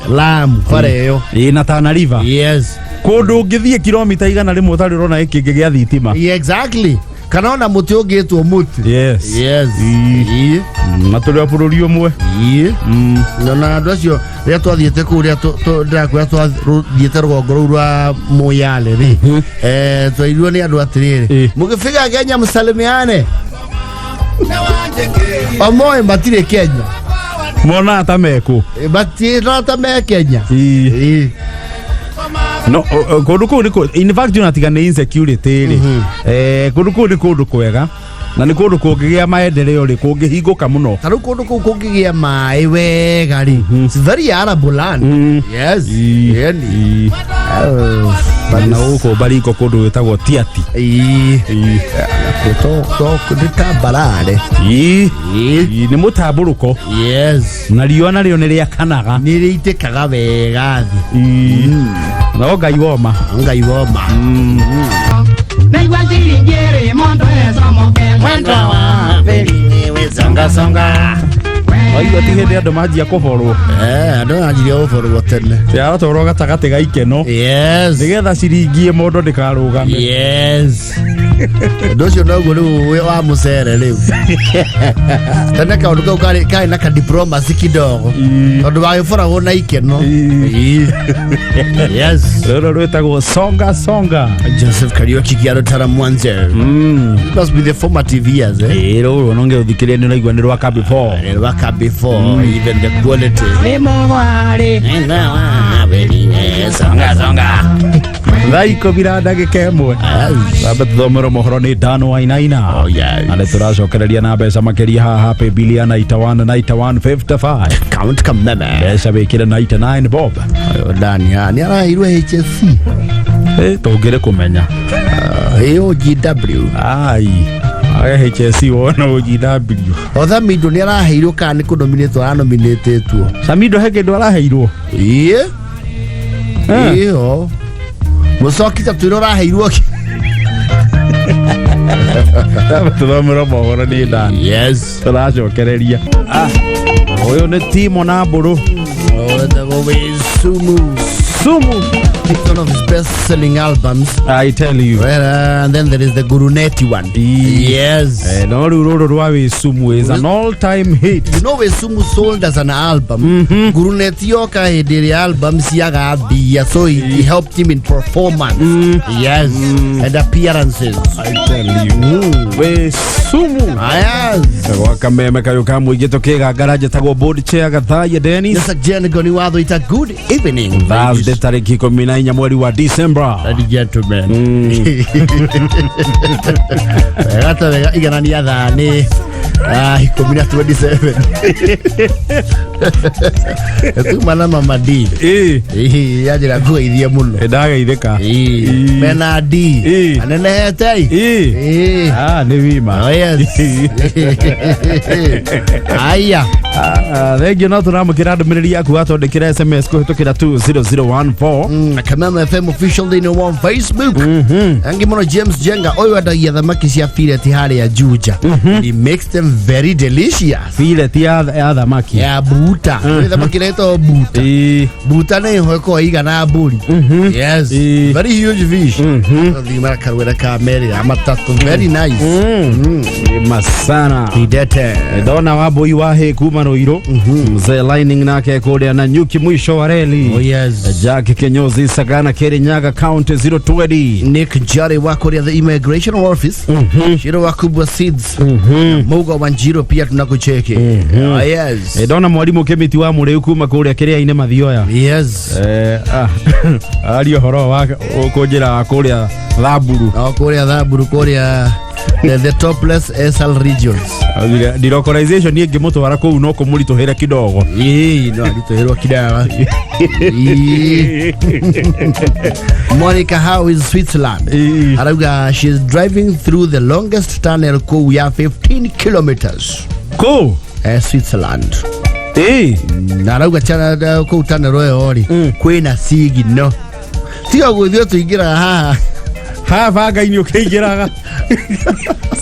Lamu bara ĩyo. Ĩ na Tana River. Yes. Kũndũ ũngĩthiĩ kilomita 100 ũtarĩ ũrona gĩkĩngĩ gĩa thitima. Yeah, exactly. Kana ona mũtĩ ũngĩtwo mũtĩ. Yes. Yes. Ii. Ĩĩ. Na tũrĩ o bũrũri ũmwe. Ĩĩ. Na andũ acio rĩrĩa twathiĩte kũu rĩrĩa ndĩrakwĩra twathiĩte rũgongo rũu rwa Moyale rĩ, twairwo nĩ andũ atĩrĩrĩ, mũgĩfika Kenya msalimiane. Omoĩ matirĩ Kenya. Monaga ta mekũ. Matirona ta me Kenya. Ii. Ĩĩ. No kũndũ kũu nĩ in fact ona tiga nĩ insecurity rĩ, kũndũ kũu nĩ kũndũ kwega na nĩ kũndũ kũngĩgĩa maendeleo rĩ, kũngĩhingũka mũno. Ta rĩu kũndũ kũu kũngĩgĩa maĩ wega rĩ, it's very arable land. Yes. Yani. Oh, but Na gũkũ Baringo kũndũ gwĩtagwo Tiati. Ĩĩ. To nĩ ta mbarare. Ii. Ĩĩ. Ii, nĩ mũtambũrũko. Yes. Na riũa narĩo nĩ rĩakanaga. Nĩ rĩitĩkaga wega thĩ. Ii. No Ngai woma. Ngai woma. Naigua ciringi ĩrĩ mondo ĩcomoke mwendwa wa bĩri Songa songa. Waigua ti hĩndĩ andũ manjia kũborwo. Andũ manjirie gũborwo tene. Yaratwarwo gatagatĩ ga ikeno. Yes. Nĩgetha ciringi ĩmwe mũndũ ndĩkarũgame. Yes. Ũndũ ũcio noguo rĩu wĩ wa mũcere rĩu. Tene kaũndũ kau karĩ na ka diplomacy kidogo. Tondũ wagĩboragwo na ikeno. Ii. Ii. Yes. Rũrũ rwĩtagwo songa songa. Joseph Kariuki Giarutara Mwanze. It must be the formative years, eh? Ĩĩ rũrũ no ngĩrũthikĩrĩria nĩ ũraigua nĩ rwaka before. Nĩ rwaka before, even the quality. Nĩ mũgwarĩ. Songa songa. Thaa ikũmi na ndagĩka ĩmwe. Tambe tũthomerwo mohoro nĩ Dan Wainaina. Oh, yes. Na nĩ tũracokereria na mbeca makĩria haha paybill ya 91 91 55. Count Kameme. Mbeca wĩkĩre 99 bob. Ũyũ Dani haha nĩ araheirwo HSC. Tũngĩrĩ kũmenya. AOGW. Ai. Age HSC wona OGW. Othamindo nĩ araheirwo kana nĩ kũnominĩtwo aranominĩtĩtwo. Samido he kĩndũ araheirwo. Ĩĩ. Ĩyo. Mũcoki ta twĩra ũraheirwo kĩ? Tambe tũthomerwo mohoro nĩ Dan. Yes. Tũracokereria. Ũyũ nĩ Timo na Mbũrũ. Wetagwo Wĩ Sumu. Sumu. It's one of his best-selling albums. I tell you. Well, and then there is the Guruneti one. Yes. No rĩu rũrũ rwa Wĩ Sumu is an all time hit. You know Wĩ Sumu sold as an album. Guruneti yoka hĩndĩ ĩrĩa album ciaga mbia, so he helped him in performance. Yes. And appearances. I tell you. Wĩ Sumu. Yes. Gwa kameme kayũ ka mũingĩ tũkĩgangara njĩtagwo board chair Gathaiya Dennis. Yes, Jen Goni Watho, it's a good evening. Thursday tarĩki 14 mweri wa December. Ladies and gentlemen. Wega ta wega iganania thaa nĩ 10:27. Tuma na mama D. Ĩĩ. Yanjĩra kũgeithia mũno. Ndageithĩka. Ĩĩ. Mena D. Ĩĩ. Anenehete. Ĩĩ. Ĩĩ. Nĩ wima. Oh, yes. Aya. Thengiũ no tũramũkĩra ndũmĩrĩri yaku watwandĩkĩra SMS kũhĩtũkĩra 20014. Kameme FM official thĩinĩ wa Facebook. Angĩ mũno James Jenga ũyũ endagia thamaki cia fillet harĩa Juja. He makes them them very delicious. Fillet ya thamaki. Ya buta. Nĩ thamaki ĩretwo buta. Buta nĩ ĩho ĩkoragwo ĩigana mbũri. Yes. Very huge fish. Thiĩ makarwĩra ka merĩ ya matatũ. Very nice. Ĩ sana. Idete. Ndona Wambui wa hĩ kuma Ruiru, mzee Lining nake kũrĩa na nyuki mwisho wa reli. Oh yes. Jack Kinyozi Sagana Kirinyaga County 020. Nick Jari wa kuria the immigration office. Shiro wa Kubwa Seeds. Mugo wa Njiro pia tunakucheki. Oh yes. Ndona mwarimu Kimiti wa Mũrĩu kuma kũrĩa kĩrĩa-inĩ Mathioya. Yes. Aria ũhoro wa kũnjĩra kũrĩa Thamburu. No kuria Thamburu kuria the topless SL regions. Augire delocalization ĩngĩmũtwara kũu no kũmũritũhĩre kidogo. Ĩĩ no aritũhĩrwo kidawa. Ĩĩ. Monica how is Switzerland? Ĩĩ. Arauga she is driving through the longest tunnel kũu ya 15 kilometers. Kũ? Switzerland. Ĩĩ. Na arauga chana kũu tunnel ĩyo rĩ kwĩna signal. Tiga gũthiĩ tũingĩraga haha. Haha banga-inĩ ũkĩingĩraga.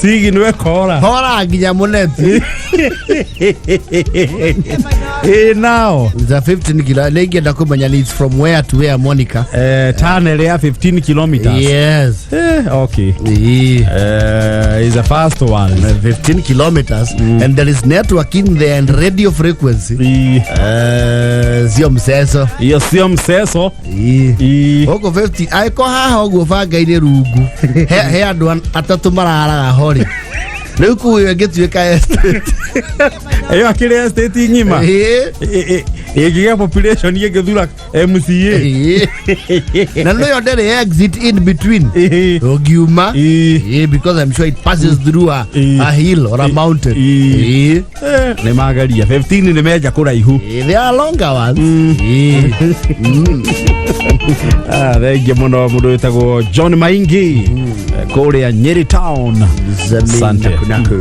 Sigi nĩwe kora. Hora nginya mũneti. Ĩĩ nao. It's a 15 kilo. Nĩingĩenda kũmenya ni it's from where to where Monica. Tunnel ya 15 kilometers. Yes. Okay. Ĩĩ. Is a fast one. 15 kilometers and there is network in there and radio frequency. Ĩĩ. Sio mseso. Hiyo sio mseso. Ĩĩ. Ĩĩ. Gũkũ 15 angĩkorwo haha ũguo banga-inĩ rungu he andũ atatũ mararaga ho rĩ, rĩu kũu ĩyo ĩngĩtuĩka estate. Ĩyo akĩrĩ estate ng'ima. Ĩĩ. Ĩngĩgĩa population ĩngĩthura MCA. Ĩĩ. Na nĩyo ndĩrĩ exit in between. Ĩĩ. Ũngiuma. Ĩĩ. Ĩĩ, because I'm sure it passes through Ĩĩ. a hill or a mountain. Ĩĩ. Ĩĩ. Nĩ mageria 15 nĩ menja kũraihu. Ĩĩ, they are longer ones. Ĩĩ. Ah, thengia mũno mũndũ wĩtagwo John Maingi kũrĩa Nyeri town. Zami Asante. naku naku.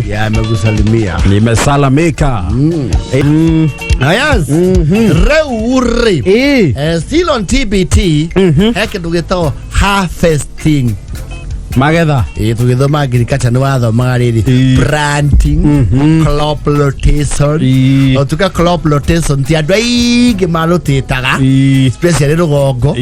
Ya amekusalimia. Nimesalamika. Ah, yes. Rĩu rĩ. Ĩĩ. Still on TBT he kĩndũ gĩtagwo harvesting. Magetha. Ĩĩ, tũgĩthoma agriculture nĩ wathomaga rĩrĩ planting, crop rotation. Ĩĩ. Ũtuĩka crop rotation ti andũ aingĩ marũtĩtaga, especially rũgongo.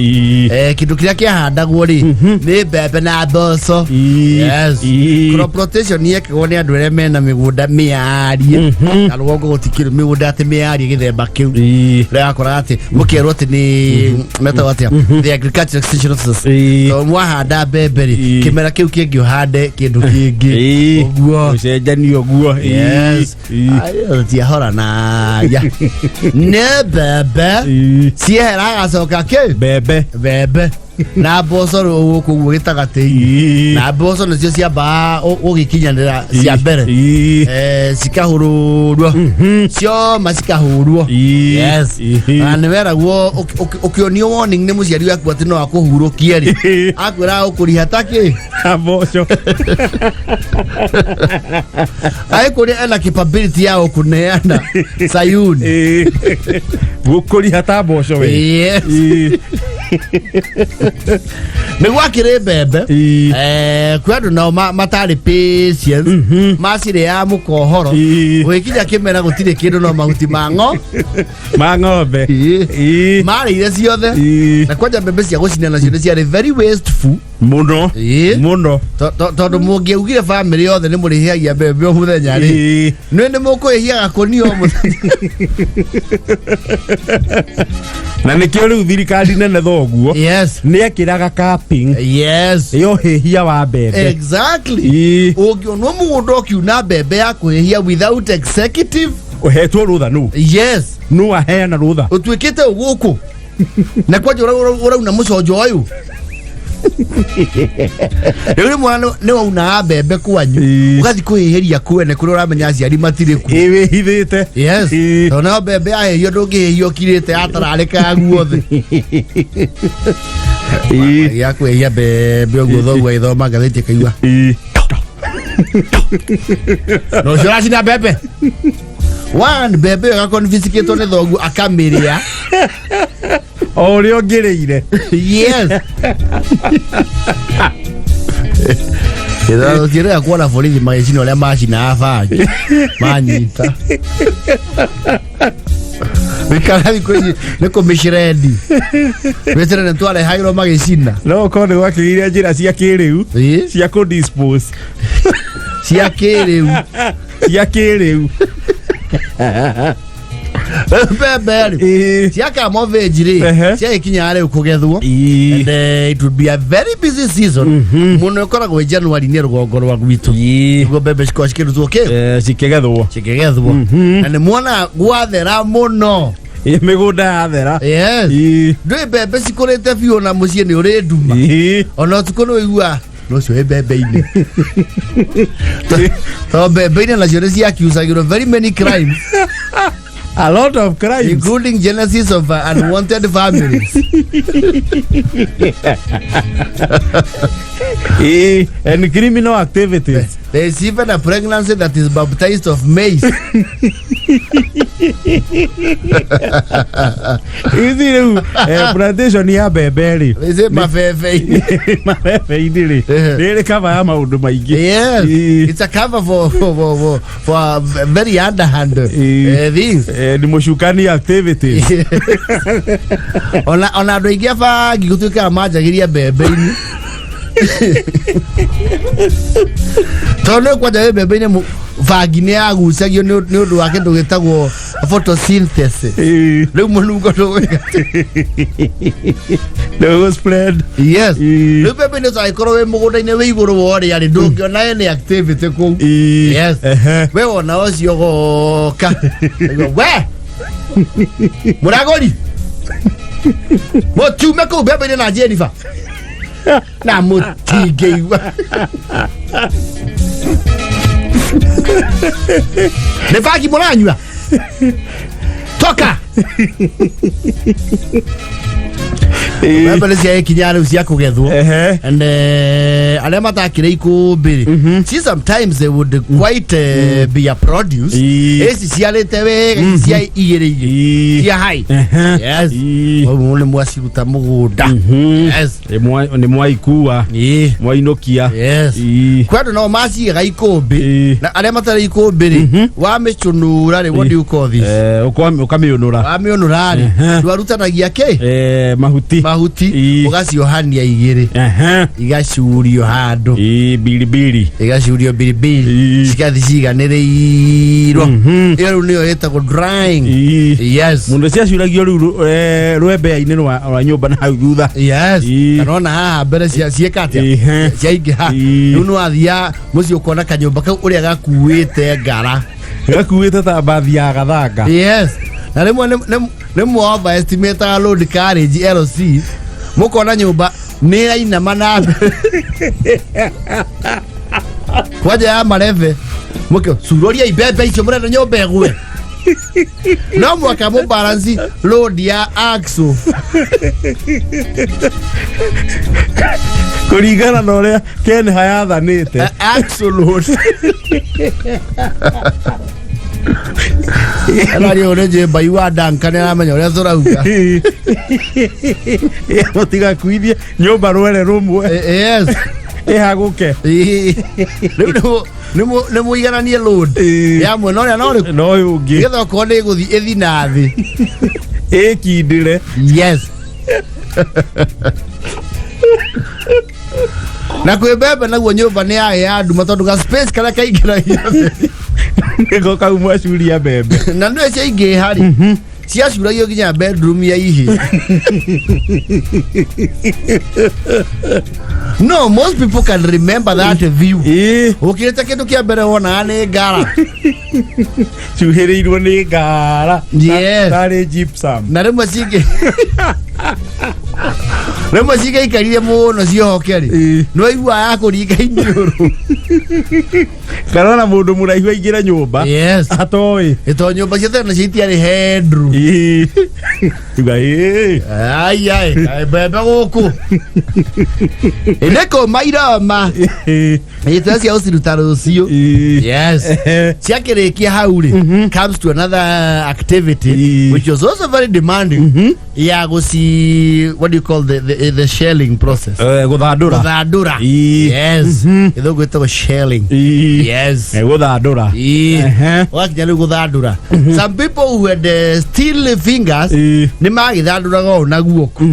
Kĩndũ kĩrĩa kĩahandagwo rĩ nĩ mbembe na mboco. Ĩĩ. Yes. Ĩĩ. Crop rotation yekagwo nĩ andũ arĩa mena mĩgũnda mĩarie, na rũgongo gũtikĩrĩ mĩgũnda atĩ mĩarie gĩthemba kĩu. Rĩrĩa wakoraga atĩ mũkerwo atĩ nĩ metagwo atĩa, the agriculture extension officers, Ĩĩ. tondũ mwahanda mbembe rĩ, Ĩĩ. kĩmera kĩu kĩngĩ ũhande kĩndũ kĩngĩ. Ĩĩ. Ũguo. Ũcenjanie ũguo. Ĩĩ. Yes. Ĩĩ. Tiahoranagia nĩ mbembe Ĩĩ. ciehera agacoka kĩ Mbembe. Mbembe na mboco rĩu gũkũ ũguo gĩtagatĩ-inĩ. Ĩĩ. Na mboco nĩcio ciambaga gũgĩkinyanĩra cia mbere. Ĩĩ. Cikahũrũrwo cioma cikahũrwo. Ĩĩ. Yes. Ĩĩ. Na nĩ weragwo ũkĩonio warning nĩ mũciari waku atĩ no akũhurũkie rĩ, akwĩraga ũkũriha takĩ Mboco. Agĩkũria ena capability ya gũkũneana sayuni. Ĩĩ. Gũkũriha ta mboco we. Yes. Ĩĩ. Nĩ gwakĩrĩ mbembe. Ĩĩ. Kwĩ andũ nao matarĩ patience, macirĩaga mũkohoro. Ĩĩ. Gũgĩkinya kĩmera gũtirĩ kĩndũ no mahuti ma ng'o Ma ng'ombe. Ĩĩ. Ĩĩ. Marĩire ciothe. Ĩĩ. Na kwanja mbembe cia gũcina nacio nĩ ciarĩ very wasteful. Mũno. Ĩĩ. Mũno. Tondũ mũngĩaugire bamĩrĩ yothe nĩ mũrĩhĩagia mbembe o mũthenya rĩ, Ĩĩ. nĩ nĩ mũkũhĩhia gakũnia o mũthenya. Na nĩkĩo rĩu thirikari nene thoguo Yes. nĩ ekĩraga capping Yes. ya ũhĩhia wa mbembe. Exactly. Ĩĩ. Ũngĩonwo mũgũnda ũkiuna mbembe ya kũhĩhia without executive Ũhetwo rũtha nũ? Yes. Nũ aheana rũtha? Ũtuĩkĩte ũgũkũ na kwanja ũrauna mũconjo ũyũ rĩu rĩmwe nĩ waunaga mbembe kwanyu, Ĩĩ. ũgathiĩ kũhĩhĩria kwene kũrĩa ũramenya aciari matirĩ kuo. Ĩ wĩhithĩte. Yes. Ĩĩ. Tondũ nayo mbembe yahĩhio ndũngĩhĩhio ũkirĩte yatararĩkaga guothe. Ĩĩ. Ya kwĩhia mbembe ũguo thoguo agĩthoma ngathĩti akaigua Ĩĩ. na ũcio ũracina mbembe one mbembe ĩyo ĩgakonfisikĩtwo nĩ thoguo akamĩrĩa. O ũrĩa ũngĩrĩire. Yes. Gĩthurano kuona borithi magĩcina ũrĩa macinaga bangi manyita wikara thikũ ici nĩ kũmĩcirendi wĩtĩre nĩ twarehagĩrwo magĩcina. No ũkorwo nĩ gwakĩgĩire njĩra cia kĩrĩu cia kũ dispose. Cia kĩrĩu. Cia kĩrĩu. Mbembe rĩ ciakama veg rĩ, ciagĩkinya rĩu kũgethwo. And it would be a very busy season mũno, ĩkoragwo ĩ January nĩ rũgongo rwa gwitũ nĩguo mbembe cikoragwo cikĩrutwo kĩ. Cikĩgethwo. Cikĩgethwo na nĩ muona gwathera mũno. Mĩgũnda yathera. Yes. Ndũĩ mbembe cikũrĩte biũ na mũciĩ nĩ ũrĩ nduma. Ona ũtukũ nĩ ũigua no cio ĩ mbembe-inĩ, to mbembe-inĩ nacio nĩ ciakiucagĩrwo very many crimes. A lot of crimes. Including genesis of unwanted families. And criminal activities. There is even a pregnancy that is baptized of maize. Ithi rĩu plantation ya mbembe rĩ. Is it mabebe-inĩ? Mabebe-inĩ rĩ, nĩ ĩrĩ cover ya maũndũ maingĩ. Yes. It's a cover for very underhand things. Ni mũcukani activities. Ona andũ aingĩ a bangi gũtuĩkaga manjagĩria mbembe-inĩ tondũ nĩ kwanja wĩ mbembe-inĩ bangi nĩ yagucagio nĩ ũndũ wa kĩndũ gĩtagwo photosynthesis. Rĩu mũnungo ndũgwĩka. Ndũgũ spread. Yes. Rĩu mbembe-inĩ ũtangĩkorwo wĩ mũgũnda-inĩ wĩ igũrũ wa ũrĩa rĩ, ndũngĩona any activity kũu. Yes. We wona ũcio goka we mũragũri mũtiume kũu mbembe-inĩ na Jennifer na mũtingĩigua nĩ bangi mũranyua toka. Mbembe nĩ ciagĩkinya rĩu cia kũgethwo. And arĩa matakĩrĩ ikũmbĩ rĩ, see, sometimes they would quite be a produce ici ciarĩte wega, ici cia igĩrĩ igĩrĩ cia hai. Yes, ũguo nĩ mwaciruta mũgũnda. Yes. Nĩ mwaikua. Mwainũkia. Yes. Kwĩ andũ nao macigaga ikũmbĩ, na arĩa matarĩ ikũmbĩ rĩ, wamĩcũnũra rĩ, what do you call this? Ũkamĩũnũra. Wamĩũnũra rĩ, ndwarutanagia kĩ? Mahuti. Mahuti. Ũgaciohania igĩrĩ, igacurio handũ. Biribiri. Igacurio biribiri, cigathi ciganĩrĩirwo. Ĩyo rĩu nĩyo ĩtagwo drying. Yes. Mũndũ ciacuragio rĩu rwembea-inĩ rwa nyũmba na hau thutha. Yes. Kana ona haha mbere ciĩka atĩa, ciaingĩha. Rĩu nĩ wathiaga mũciĩ ũkona kanyũmba kau ũrĩa gakuĩte ngara. Gakuĩte ta mbathi ya gathanga. Yes, na rĩmwe nĩ mwa overestimataga load carriage LC, mũkona nyũmba nĩ ĩrainama na mbere kwanja ya marebe, mũkĩ curoria mbembe icio mũrenda nyũmba ĩgwe, no mwaka mũ balance load ya axle. Kũringana na ũrĩa Kenha yathanĩte. Axle load. Arari ũrĩ njĩmba iwa Duncan aramenya ũrĩa tũrauga. Mũtigakuithie nyũmba rwere rũmwe. Yes. Ĩhagũke. Rĩu nĩ mũigananie load ya mwena ũrĩa na ũrĩkũ. Na ũyũ ũngĩ. Nĩgetha okorwo nĩ ĩgũthiĩ ĩthi na thĩ. Ĩkindĩre. Yes, na kwĩ mbembe naguo nyũmba nĩ yarĩ ya nduma tondũ ga space karĩa kaingĩragia. Nĩko kau mwacuria mbembe. Na nĩwe ciaingĩha rĩ, ciacuragio nginya bedroom ya ihĩ. No, most people can remember that view. Ũkĩrĩte kĩndũ kĩa mbere wonaga nĩ ngara. Cuhĩrĩirwo nĩ ngara. Yes. Tarĩ gypsum. Na rĩmwe cingĩ rĩmwe cingĩikarire mũno ciohoke rĩ, nĩ waiguaga ya kũringa iniũrũ. Kana ona mũndũ mũraihu aingĩre nyũmba. Yes. Atoĩ. Ĩto nyũmba cia tene nacio itiarĩ headroom. Uga ĩĩ. Ai ai ai, mbembe gũkũ ĩnĩkũma iroma ĩtwe cia gũciruta rũciũ. Yes, ciakĩrĩkia hau rĩ, comes to another activity which was also very demanding, ya gũci, what do you call the the shelling process. Eh, gũthandũra. Gũthandũra. Ii. Yes. Gĩthũngũ ĩtagwo shelling. Ii. Yes. Eh, gũthandũra. Ii. Ehe. Wakinya rĩu gũthandũra, some people who had steel fingers Ii. nĩ magĩthandũraga ũũ na guoko.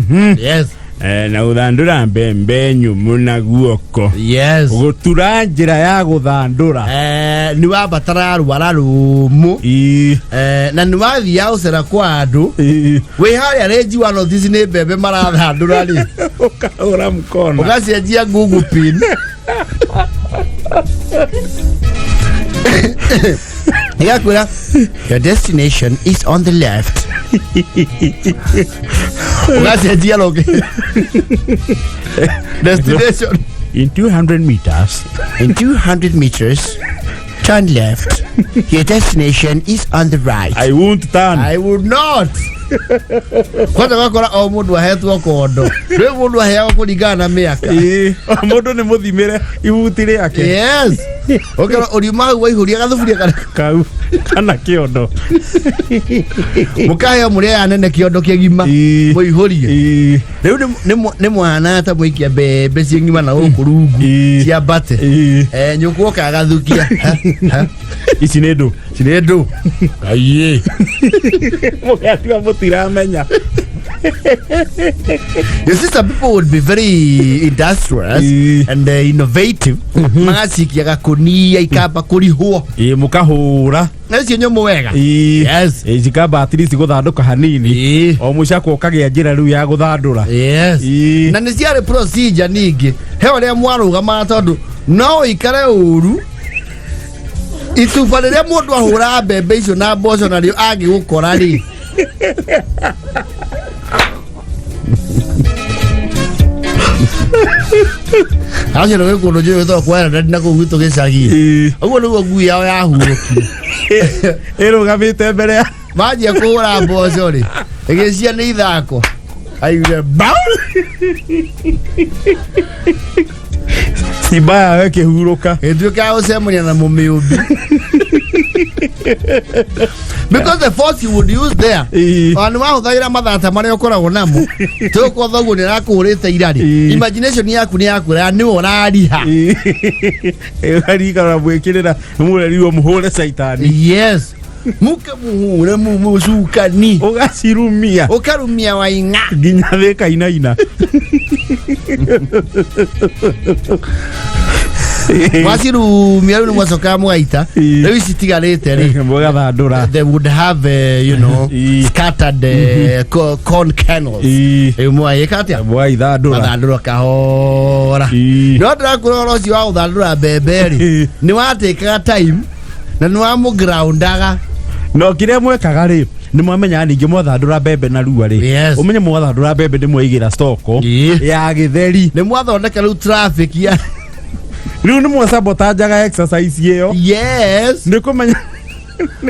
Yes. Eh, na gũthandũra mbembe nyũmũ na guoko. Yes. Gũtura njĩra ya gũthandũra. Eh, nĩ wabatara rwara rũmũ. Ii. Eh, na nĩ wathiaga gũcera kwa andũ Ii. wĩ harĩa rĩnji wa notice nĩ mbembe marathandũra rĩ, ũkahũra mkono. Ũgacenjia Google pin igakwĩra, "Your destination is on the left." Ũgacenjia rũngĩ destination. In 200 meters. In 200 meters, turn left. Your destination is on the right. I won't turn. I would not. Kwanza wakora o mundu ahetwo kondo. Rĩu mundu aheagwo kũringana na mĩaka. Ii, o mũndũ nĩ mũthimĩre ihuti rĩake. Yes. Ũkera ũriuma hau waihũria gathuburia kana kau kana kĩondo. Mũkaheo mũrĩ aya nene kĩondo kĩgima. Ii. Mũihũrie. Ii. Rĩu nĩ mwana ta mũikia mbembe ciĩ ng'ima na gũkũ rungu Ii. ciambate. Ii. Eh, nyũkwa oka agathukia. Ha, ha. Ici nĩ ndũ. Cirĩ ndũ. Kaiĩ. Mũgatua mũtiramenya. You see, some people would be very industrious and innovative. Magacikia gakunia ikamba kũrihwo. Ĩ, mũkahũra. Na icio nyũmũ wega. Ii. Yes. Ĩ, cikamba at least gũthandũka hanini. O mũcakwo ũkagĩa njĩra rĩu ya gũthandũra. Yes. Ii. Na nĩ ciarĩ procedure ningĩ. He ũrĩa mwarũgamaga tondũ no ũikare ũru ituba rĩrĩa mũndũ ahũraga mbembe icio na mboco narĩo angĩgũkora rĩ, acio nĩ gwĩ kũndũ njũĩ gwĩtagwo kwa na kũu gwitũ gĩcagi. Ii. Ũguo nĩguo ngui yao yahurũkire. Ĩrũgamĩte mbere ya Manjia kũhũra mboco rĩ, ĩgĩcia nĩ ithako aigire bau. Simba yawe ĩkĩhurũka. Ĩtuĩka ya gũcemania na mũmĩũmbi because the force you would use there, ona nĩ wahũthagĩra mathata marĩa ũkoragwo namo tũkwo thoguo nĩ arakũhũrĩte irarĩ. Imagination yaku nĩ yakwĩra nĩwe ũrariha. Ũkarikara mwĩkĩrĩra mũrerirwo mũhũre caitani. Yes, muke muhure mucukani. Ũgacirumia. Ũkarumia waing'a. Nginya thĩ ĩkainaina. Mwacirumia rĩu nĩ mwacokaga mũgaita. Rĩu ici itigarĩte rĩ, mũgathandũra. They would have scattered corn kernels. Rĩu mwagĩka atĩa? Mũgaithandũra. Mathandũra kahora. No ndĩrakwĩra ũhoro ũcio wa gũthandũra mbembe rĩ, nĩ watĩkaga time na nĩ wamũgroundaga. No kĩrĩa mwekaga rĩ, nĩ mwamenyaga ningĩ mwathandũra mbembe na rua rĩ, ũmenye mwathandũra mbembe nĩ mwaigĩra stoko ya gĩtheri. Nĩ mwathondeka rĩu traffic ya Rĩu nĩ mwasabotanjaga exercise ĩyo. Yes. Nĩ kũmenya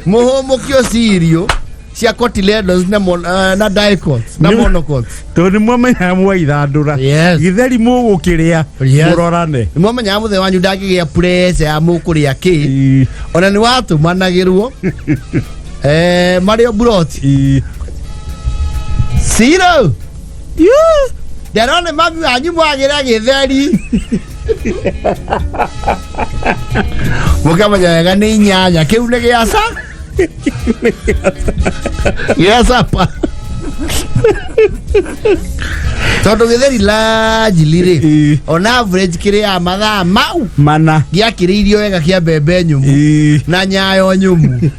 Mũhũmũkio cirio cia cotyledons na, na dicots na monocots. Tondũ nĩ mwamenyaga mwaithandũra gĩtheri mũgũkĩrĩa mũrorane. Nĩ mwamenyaga mũthee wanyu ndangĩgĩa pressure ya mũkũrĩa kĩ, ona nĩ watũmanagĩrwo eh, marĩ o mburoti ciro nderone mami wanyu mwagĩra gĩtheri mũkamenya wega nĩ inyanya kĩu nĩ gĩaca gĩa capa tondũ gĩtheri largely rĩ, on average kĩrĩaga mathaa mau mana gĩakĩrĩirio wega kĩa mbembe nyũmũ na nyayo nyũmũ.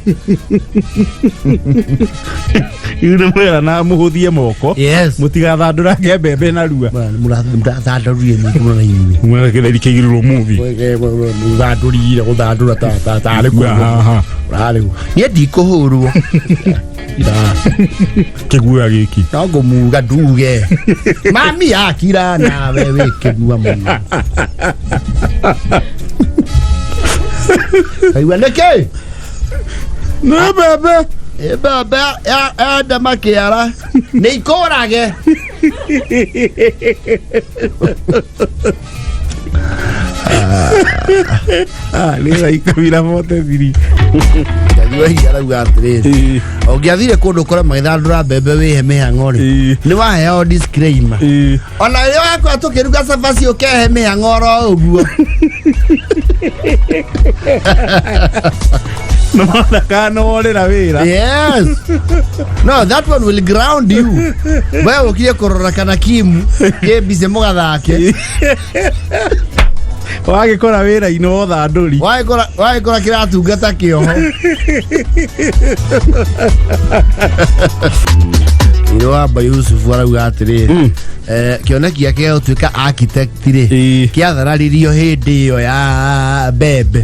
Rĩu nĩ mwera na mũhũthie moko. Mũtigathandũrange mbembe na rua. Mũrathandũrire nyingĩ mũno na inyuĩ. Mwera gĩtheri kĩigĩrĩrwo muthi. Mũthandũrire gũthandũra tarĩ Haha. ũrarĩ niĩ ndikũhũrwo. Kĩguoya gĩkĩ. No ngũmuga nduge mami akira nawe wĩ kĩgua mũno kaigua nĩkĩ. Nĩ mbembe. Ĩ mbembe enda makĩara nĩ ikũrage. Ah, nĩ thaa 10 na 43. Ngai arauga atĩrĩrĩ, ũngĩathire kũndũ kũrĩa magĩthandũra mbembe wĩhe mĩhang'o rĩ, nĩ waheo disclaimer. Ona rĩrĩa wakora tũkĩruga cabaci ũkehe mĩhang'o oro ũguo. Nĩwona kana nĩworĩra wĩra. Yes, no, that one will ground you. We ũkire kũrora kana kimu kĩ busy mũgathake. Wagĩkora wĩra-inĩ wa ũthandũri. Wagĩkora kĩratungata kĩoho. Irwamba Yusufu arauga atĩrĩrĩ, kĩoneki gĩake gĩa gũtuĩka architect rĩ, kĩathararirio hĩndĩ ĩyo ya mbembe,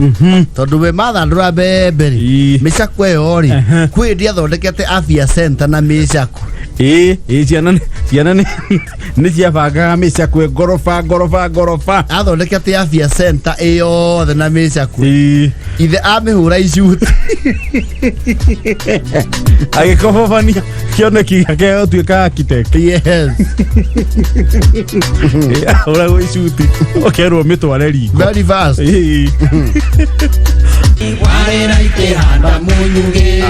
tondũ we mathandũra mbembe rĩ, mĩcakwe ĩyo rĩ, kwĩ hĩndĩ athondekete afya center na mĩcakwe. Ĩĩ, ciana nĩ ciabangaga mĩcakwe ngoroba ngoroba ngoroba. Athondekete afya center ĩyothe na mĩcakwe. Ithe amĩhũra icuti. Agĩkobobania kĩoneki gĩake gĩa gũtuĩka architect. Yes. Ahũragwo icuti ũkerwo mĩtware riko. Very fast. Warĩra ikĩhanda mũnyugĩ.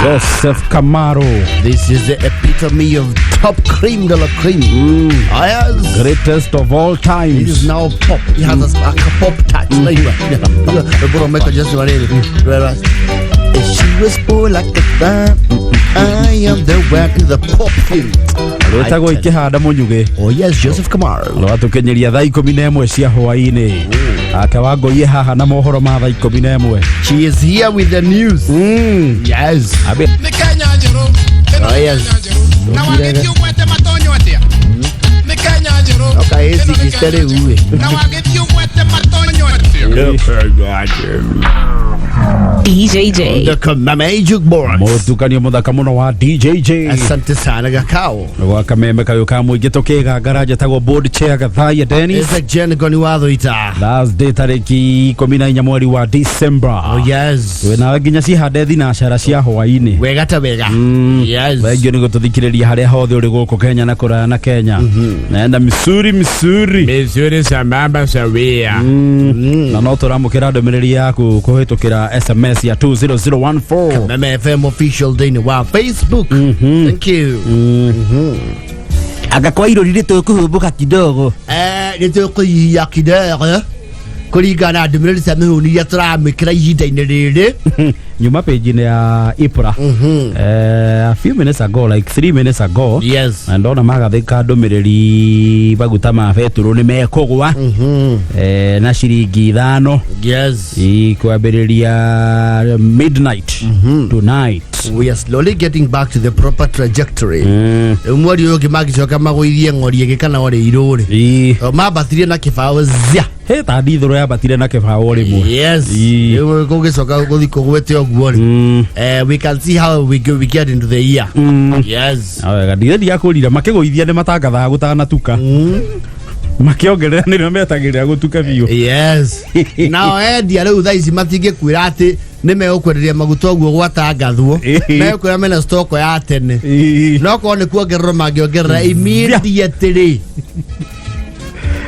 Joseph Kamaro. This is the epitome of top cream de la cream. Ah, yes. Greatest of all It times. is now pop. It has a pop touch. Like, Michael Jackson already. She was born like a thumb. I am the one in the pop thing. Rwĩtagwo ikĩhanda mũnyugĩ. Oh yes, Joseph Kamaro. Rwatũkinyeria thaa 11 cia hwaĩ-inĩ. Ake wangoie haha na mohoro ma thaa 11. She is here with the news. Yes. Abe. Nĩ Kenya njerũ ĩno. Oh, Nĩ yes. Kenya njerũ na wagĩthiĩ ũgwete matonyo atĩa? Nĩ Kenya njerũ. Okay, ĩno nĩ ĩĩ Kenya rĩu njerũ. ĩ. Na wagĩthiĩ ũgwete matonyo atĩa? DJJ. The Kamame Jukebox. Mũtukanio mũthaka mũno wa DJJ. Asante sana, Gakao. Gwa kameme kayũ ka mũingĩ tũkĩgangara, njĩtagwo board chair Gathaiya Dennis. It's a Jen Goni Wathoita. Thursday tarĩki 14 mweri wa December. Oh yes. Wĩ nawe nginya cihande thinacara cia hwaĩ-inĩ. Wega ta wega. Yes. Thengio nĩ gũtũthikĩrĩria harĩa hothe ũrĩ gũkũ Kenya na kũraya na Kenya. Naenda misuri misuri. Mizuri sambamba sawia. Na no tũramũkĩra ndũmĩrĩri yaku kũhĩtũkĩra SMS ya 20014. Meme FM official thĩinĩ wa Facebook. Thank you. Anga kwa irori rĩ tũkũhũmbũka kidogo. Nĩ tũkũyia kidogo kũringana na ndũmĩrĩri cia mĩhũni iria tũramĩkĩra ihinda-inĩ rĩrĩ. Nyuma page-inĩ ya Ipra a few minutes ago, like 3 minutes ago, na ndona magathĩka ndũmĩrĩri maguta ma betũrũ nĩ mekũgwa na ciringi 5 ikwambĩrĩria midnight tonight. We are slowly getting back to the proper trajectory. Rĩu mweri ũyũ ũngĩ mangĩcoka magũithie ng'ori ĩngĩ kana orĩ irũrĩ. Mambathirie na kĩbaũ zia. He ta ndithũrũ yambatire na kĩbaũ rĩmwe. Rĩu gũgĩcoka gũthiĩ kũgwĩte ũguo rĩ, we can see how we go, we get into the year. Wega ndithe ndiakũrira makĩgũithia nĩ matangathaga gũtanatuka, makĩongerera nĩrĩo metagĩrĩra gũtuka biũ. Yes, nao endia rĩu thaa ici matingĩkwĩra atĩ nĩ megũkwenderia maguta ũguo gwatangathwo. Megũkwĩra mena stock ya tene. No korwo nĩ kuongererwo mangĩongerera immediately.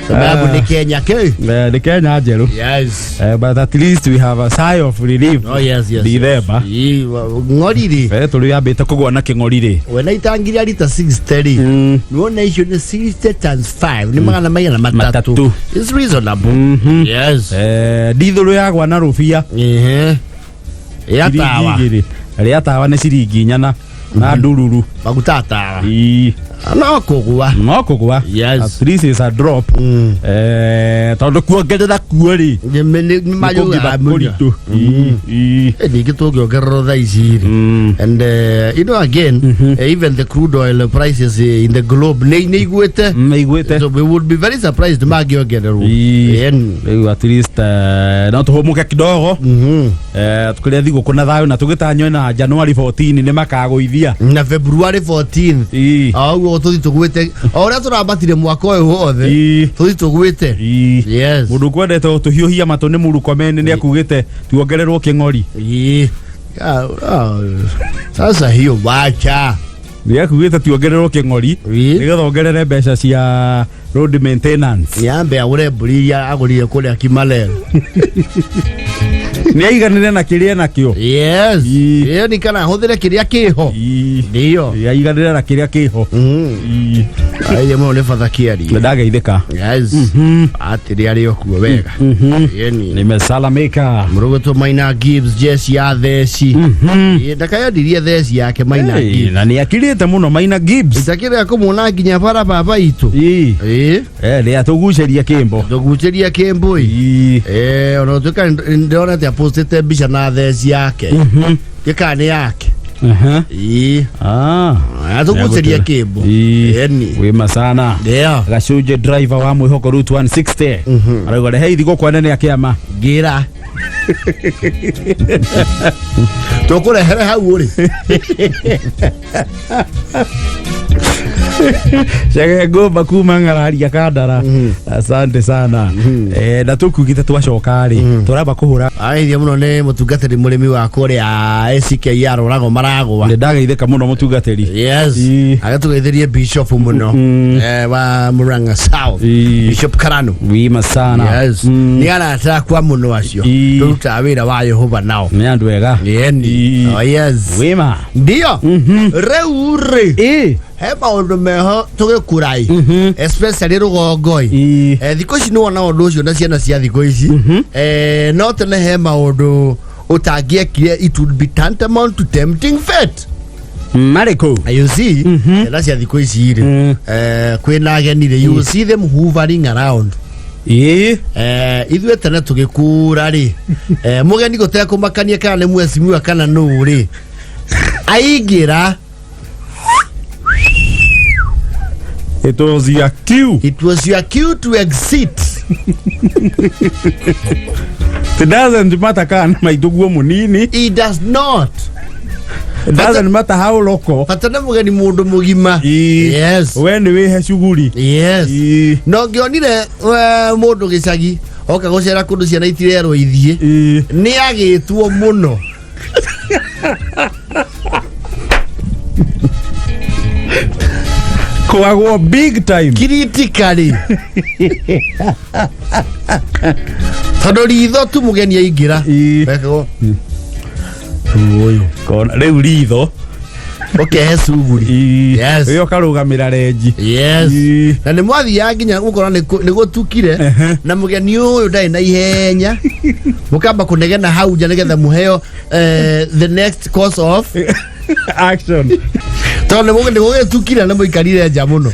Sababu nĩ Kenya kĩ. Nĩ Kenya njerũ. But at least we have a sigh of relief. Oh yes. Dithemba. Ii, ng'ori rĩ. Betũrũ yambĩte kũgwa na kĩng'ori rĩ. Wena itangi rĩa rita 60 rĩ, nĩwona icio nĩ 60 times 5 nĩ 300. Matatũ. It's reasonable. Yes. Ndithũrũ yagwa na rũbia. Ya tawa. Ciringi 2. Rĩa tawa nĩ ciringi 4 na ndururu. Maguta tawa no kũgwa. No kũgwa. At least it's a drop. Tondũ kuongerera kuo rĩ, nĩ nĩ kũritũ. Ii. Ningĩ tũngĩongererwo thaa ici rĩ, and again, even the crude oil prices in the globe nĩ igwĩte. Nĩ igwĩte. So we would be very surprised mangĩongererwo. Rĩu at least no tũhũmũke kidogo. Tũkĩrĩa thigũkũ na thayũ na tũgĩtanywo na January 14 nĩ makagũithia. Na February 14 o ũguo tũthi tũgwĩte o ũrĩa tũrambatire mwaka ũyũ wothe, tũthi tũgwĩte. Yes. Mũndũ kwendete gũtũhiũhia matũ nĩ Mũrukomeni, nĩ akugĩte tuongererwo kĩng'ori. Ii. Ah, ah, sasa hiyo wacha. Nĩ akugĩte tuongererwo kĩng'ori Ii. nĩgetha ongerere mbeca cia road maintenance. Nĩambe agũre mbũri iria agũrire kũrĩa Kimalel. Nĩ aiganĩre na kĩrĩa nakĩo. Yes. Ii. Ĩyo nĩ kana ahũthĩre kĩrĩa kĩho. Ii. Ndio. Ii, aiganĩre na kĩrĩa kĩho. Ii. Aye mũno nĩ batha kĩaria. Nĩ ndageithĩka. Yes. Atĩrĩ arĩ o kuo wega. Ĩni. Nimesalamika. Mũrũgũtũ Maina Gibbs jeci ya theci. Ĩ, Ndakayendirie theci yake Maina Hey, Gibbs. na nĩ akirĩte mũno Maina Gibbs. Itakĩrĩa kũmuona nginya bara baba itũ. Ii. Ĩ. Eh, nĩ atũgucĩria kĩmbo. Tũgucĩria kĩmbũi. Ii. Eh, ona gũtuĩka ndĩronete apostĩte mbica na theci yake. Gĩkaa nĩ yake. Aha. Ĩ. Ah. Atũgucĩria kĩmbo. Ii. Ĩni. Wĩma sana. Ndio. Gacunjĩ driver wa mwĩhoko route 160. Arauga rehe ithigo kwa nene ya kĩama. Ngĩra. Tũkũrehere hau ũrĩ. Chege ngũmba kuma ng'araria kandara. Asante sana. Eh, na tũkugĩte twacoka rĩ tũramba kũhũra. Ageithia mũno nĩ mũtungatĩri mũrĩmi wa kũrĩa ACKR ũrago maragwa. Nĩ ndageithĩka mũno mũtungatĩri. Yes. Ii. Agatũgeithĩrie Bishop mũno wa Murang'a South. Ii. Bishop Karanu. Wima sana. Yes. Nĩ arata akwa mũno acio. Ii. Tũrutaga wĩra wa Yehova nao. Nĩ andũ ega. Yeni. Ii. Oh, yes. Wima. Ndio. Rĩu rĩ Ĩ. he maũndũ meho tũgĩkũra ĩ especially rũgongo ĩ Ii. Thikũ ici nĩwona ũndũ ũcio na ciana cia thikũ ici no tene he maũndũ ũtangĩekire, it would be tantamount to tempting fate. Marĩkũ? You see, ciana cia thikũ ici rĩ, kwĩna ageni rĩ, you will see them hovering around. Ĩ. Ithuĩ tene tũgĩkũra rĩ, mũgeni gũtekũmakania kana nĩ mwecimiwa kana nũ rĩ, aingĩra, It was your cue. It was your cue to exit. It doesn't matter kana maitũguo mũnini. It does not. It doesn't matter how local. Bata nĩ mũgeni mũndũ mũgima. Ii. Yes. We nĩ wĩhe cuguri. Yes. Ii. Na ũngĩonire mũndũ gĩcagi oka gũcera kũndũ ciana itirerwo ithiĩ, Ii. nĩ agĩtwo mũno. Kwagwo big time. Critically, tondũ ritho tu mũgeni aingĩra, Ii. wekagwo ũyũ. Kona rĩu ritho. Ũkehe cuguri. Ii. Yes. Ũyũ ũkarũgamĩra renji. Yes. Ii. Na nĩ mwathiaga nginya gũkora nĩ gũtukire na mũgeni ũyũ ndarĩ na ihenya, mũkamba kũnegena hau nja nĩgetha mũheo the next course of action. Tondũ nĩ gũgĩtukire na mũikarire nja mũno.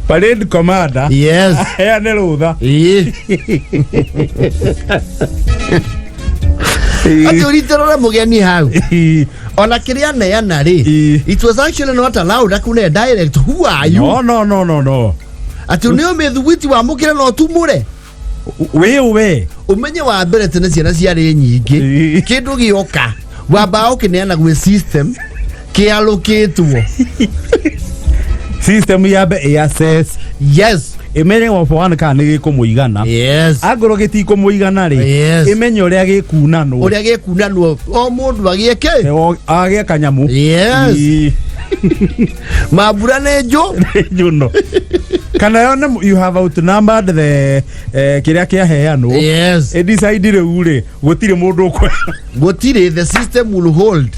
Parade commander. Yes. Aheane rũtha. Ĩĩ. Atĩ ũriterore mũgeni hau. Ii. Ona kĩrĩa neana rĩ, Ĩĩ. it was actually not allowed akune direct. Who are you? No, no, no, no, no. Atĩ nĩ ũmĩthuguiti wamũkĩre na ũtumũre. Wĩ we. Ũmenye wa mbere tene ciana ciarĩ nyingĩ. Ĩĩ. Kĩndũ gĩoka wambaga ũkĩneana gwĩ system kĩalũkĩtwo. System yambe ĩ-assess. Yes. Ĩmenye of one kana nĩ gĩkũmũigana. Yes. Angorwo gĩtikũmũigana rĩ, Yes. ĩmenye ũrĩa gĩkunanwo. Ũrĩa gĩkunanwo o mũndũ agĩeke. Agĩe kanyamũ. Yes. Ii. Mambura nĩ njũ. Njũno kana yone you have outnumbered the kĩrĩa kĩaheanwo. Yes. Ĩ decide rĩu rĩ gũtirĩ mũndũ ũkwe. Gũtirĩ, the system will hold.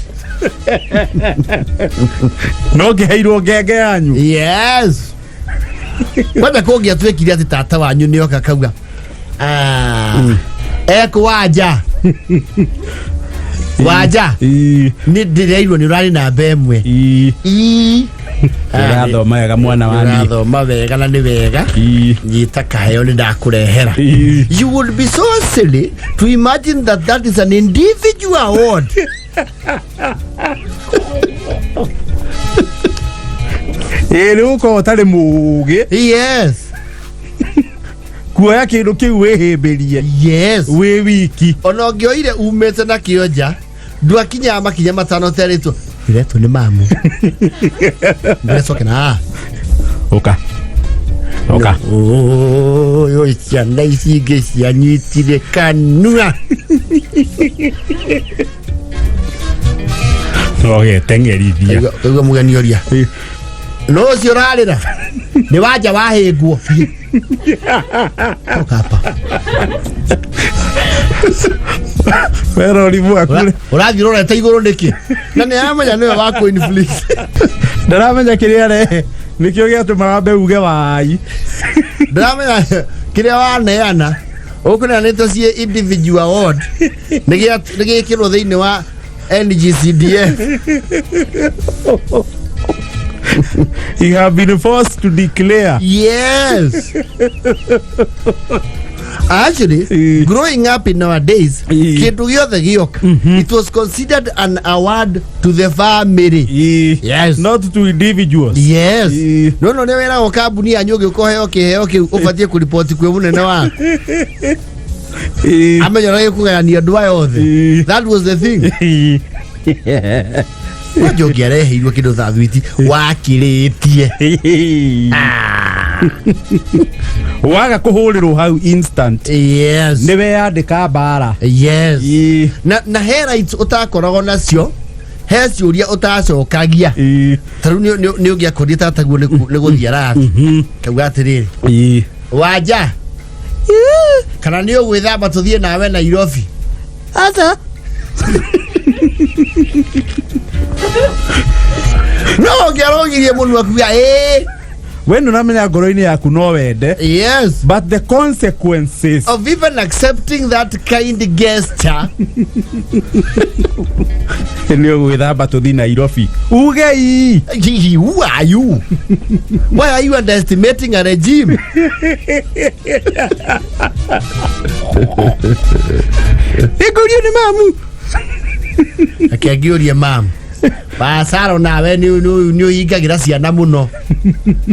No ngĩheirwo ngenge yanyu. Yes, kwanja kũngĩatuĩkire atĩ tata wanyu nĩoka kauga, "Ah, ekwanja wanja." Ii. Nĩ ndĩreirwo nĩ ũrarĩ namba ĩmwe. Ii. Ii. Ũrathoma wega mwana wa niĩ. Ũrathoma wega na nĩ wega. Ii. Nyita kaheo nĩ ndakũrehera. Ii. You would be so silly to imagine that that is an individual award. Ĩ rĩu ũkorwo ũtarĩ mũgĩ kuoya kĩndũ kĩu wĩhĩmbĩrie wĩ wiki. Ona ũngĩoire umĩte na kĩo nja, ndwakinyaga makinya matano terĩtwo iretwo nĩ mamu ndĩrecoke na ũka ũka. Ũyũ ciana ici ingĩ cianyitire kanua. Ũgeteng'erithia. Kaigua mũgeni oria no ũcio ũrarĩra nĩ wanja wahĩngwo. Toka hapa. Wera ũrimũ waku. Ũrathiĩ ũrorete igũrũ nĩkĩ na nĩ aramenya nĩwe wa kũ inflict. Ndaramenya kĩrĩa arehe nĩkĩo gĩatũma wambe uge wai. Ndaramenya kĩrĩa waneana ũkũneanĩte ciĩ individual award nĩ gĩkĩrwo thĩinĩ wa NGCDF. You have been forced to declare. Yes. Actually, growing up in our days, kĩndũ gĩothe gĩoka, it was considered an award to the family. Yes. Not to individuals. Yes. No no nĩ wĩragwo kambuni yanyu ũgĩũka ũheo kĩheo kĩu ũbatiĩ kũriboti kwĩ mũnene waku. Amenya ũrĩa gĩkũgayania andũ aya othe. That was the thing. Kwanja ũngĩareheirwo kĩndũ ta thwiti wakĩrĩtie. Waga kũhũrĩrwo hau instant. Yes. Nĩ weyandĩka mbara. Yes. Na he rights ũtakoragwo nacio, he ciũria ũtacokagia. Ta rĩu nĩ ũngĩakorire tataguo nĩ gũthiĩ arathi kauga atĩrĩrĩ, wanja kana nĩ ũgwĩthamba tũthiĩ nawe Nairobi? Aca. No ũngĩarũgirie mũnua kuga ĩĩ. We nĩ ũramenya ngoro-inĩ yaku no wende. Yes. But the consequences of even accepting that kind gesture. Nĩ ũgwĩthamba tũthiĩ Nairobi ugei. Hihi, who are you? Why are you underestimating a regime? Nĩngũrio nĩ mamu. Reke ngĩũrie mamu. Basaro nawe nĩ ũhingagĩra ciana mũno.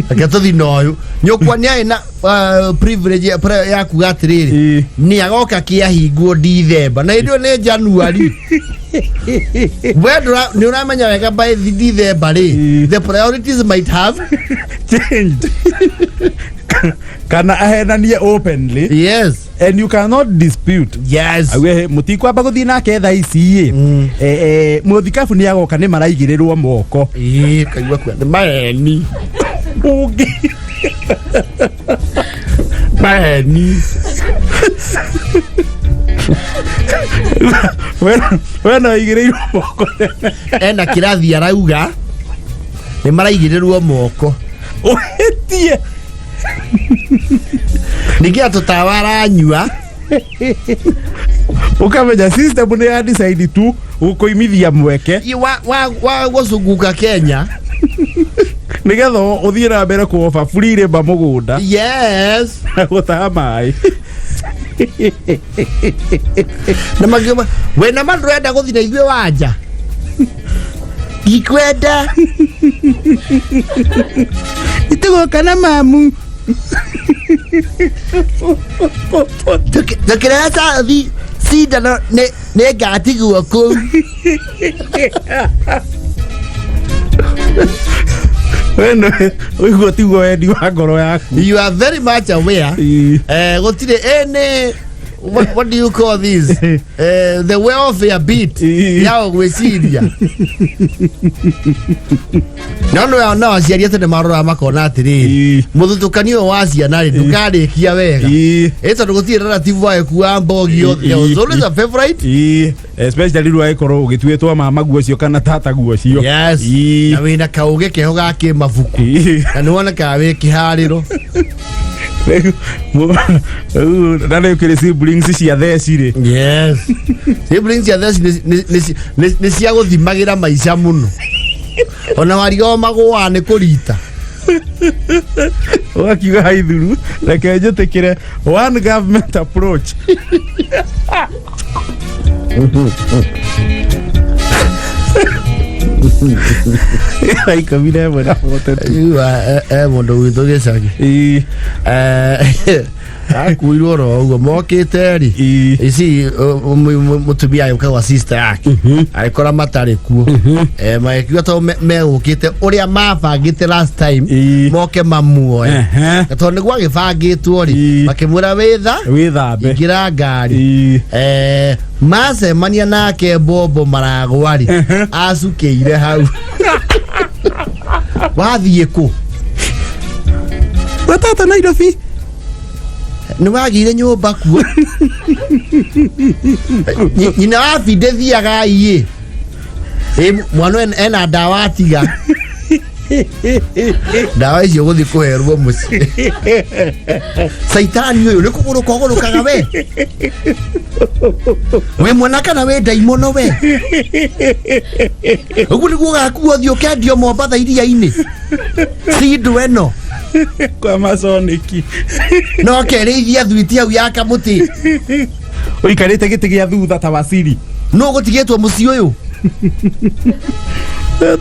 Reke tũthi na ũyũ. Nyũkwa nĩ arĩ na privilege ya kuga atĩrĩrĩ, nĩ agoka kĩahingwo Dithemba na hĩndĩ ĩyo nĩ January. We nĩ ũramenya wega by Dithemba rĩ, the priorities might have changed. Kana ahenanie openly. Yes. And you cannot dispute. Yes. Auge mũtikwamba gũthiĩ nake thaa ici ĩ. Mũthikabu nĩ agoka nĩ maraigĩrĩrwo moko. Ĩĩ, kaigua kuga nĩ maheni. Ũngĩ. Maheni. We no aigĩrĩirwo moko. Ena kĩrathi arauga nĩ maraigĩrĩrwo moko. Ũhĩtie. Ningĩ atũtawa aranyua. Ũkamenya system nĩ ya decide tu gũkũimithia mweke. Wa gũcunguka Kenya. Nĩgetha ũthiĩ na mbere kũoba free labor mũgũnda. Yes. Na gũtaha maĩ. Na makiuga wena ma ndũrenda gũthiĩ na ithuĩ wanja. Ndikwenda. Itũgoka na mamu. Tũkĩrehe cathi cindano nĩ ngatigwo kũu. We nĩ ũguo tiguo wendi wa ngoro yaku. You are very much aware. Gũtirĩ any what do you call this? The welfare bit ya gwĩciria. No no no aciari atĩ nĩ maroraga makona atĩrĩrĩ, mũthutũkanio ũyũ wa ciana rĩ ndũkarĩkia wega. Ĩ tondũ gũtirĩ relative waku wa mbogi yothe. There was always a favorite. Especially rĩu agĩkorwo ũgĩtuĩtwo mama guo ũcio kana tata guo ũcio. Yes. Na wĩna kaũgĩ keho ga kĩmabuku. Na nĩ wonekaga wĩ kĩharĩro. Rĩu na rĩu kĩrĩ siblings cia theci rĩ. Yes. Siblings cia theci nĩ cia gũthimagĩra maica mũno. Ona warigagwo magũaga nĩ kũrita. Ũgakiuga haithuru reke njĩtĩkĩre one government approach. Thaa 11 na 42. Rĩu, mũndũ witũ gĩcagi. Akuirwo oro ũguo mokĩte rĩ, ici mũtumia agĩũka gwa sister yake agĩkora matarĩ kuo. Magĩkiuga tondũ megũkĩte ũrĩa mabangĩte last time moke mamuoe. Na tondũ nĩ gwagĩbangĩtwo rĩ, makĩmwĩra wĩtha wĩthambe ingĩra ngari. Macemania nake mbombo maragwa-rĩ, acukĩire hau. Wathiĩ kũ? We tata Nairobi. Nĩ wagĩire nyũmba kuo? Nyina wa bindĩ thiaga iĩ. Ĩ, mwana ũyũ ena ndawa atiga. Ndawa icio gũthiĩ kũherwo mũciĩ. Caitani ũyũ nĩ kũgũrũka ũgũrũkaga we. Wĩ mwana kana wĩ ndaimono we? Ũguo nĩguo ũgakuo ũthiĩ ũkendio Mombatha iria-inĩ. Sindu ĩno. Kwa masoniki. No kerĩithia thwiti hau ya kamũtĩ. Ũikarĩte gĩtĩ gĩa thutha ta wasiri. Nũ ũgũtigĩtwo mũciĩ ũyũ?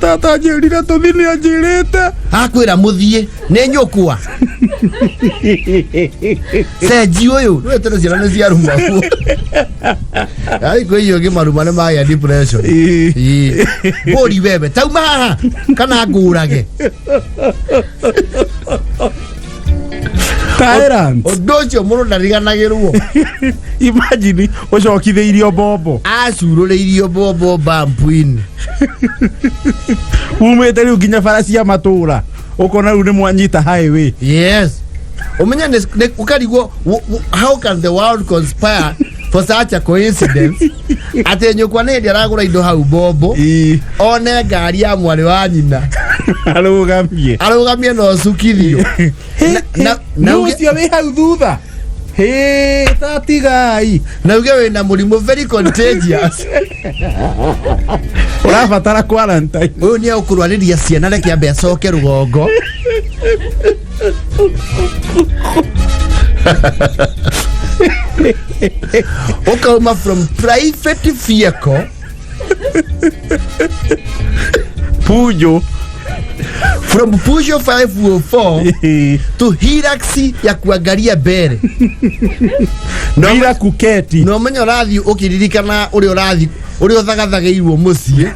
Tata anjĩrire tũthiĩ nĩ anjĩrĩte. Akwĩra mũthiĩ nĩ nyũkwa. Cenji ũyũ nĩwe tene ciana nĩ ciarumagwo. Ai kwĩ icio ũngĩ maruma nĩ magĩa depression. Ĩĩ. Mbũri wewe tauma haha kana ngũrage. Tyrant. Ũndũ ũcio mũndũ ndariganagĩrwo. Imagine ũcokithĩirio mbombo. Acurũrĩirio mbombo bampu-inĩ. Umĩte rĩu nginya bara cia matũra. Ũkona rĩu nĩ mwanyita highway. Yes. Ũmenye nĩ ũkarigwo how can the world conspire for such a coincidence atĩ nyũkwa nĩ hĩndĩ aragũra indo hau mbombo one ngari ya mwarĩ wa nyina Arũgamie. Arũgamie na ũcukithio. Na ũcio wĩ hau thutha. Hĩ, tatigai. Na uge wĩna mũrimũ very contagious. Ũrabatara quarantine. Ũyũ nĩ egũkũrwarĩria ciana, reke ambe acoke rũgongo. Ũkauma from private vehicle Pujo. From Peugeot 504 to Hilux ya kuangalia mbere. Bila kuketi. No menye ũrathiĩ ũkĩririkana ũrĩa ũrathiĩ ũrĩa ũthagathagĩirwo mũciĩ.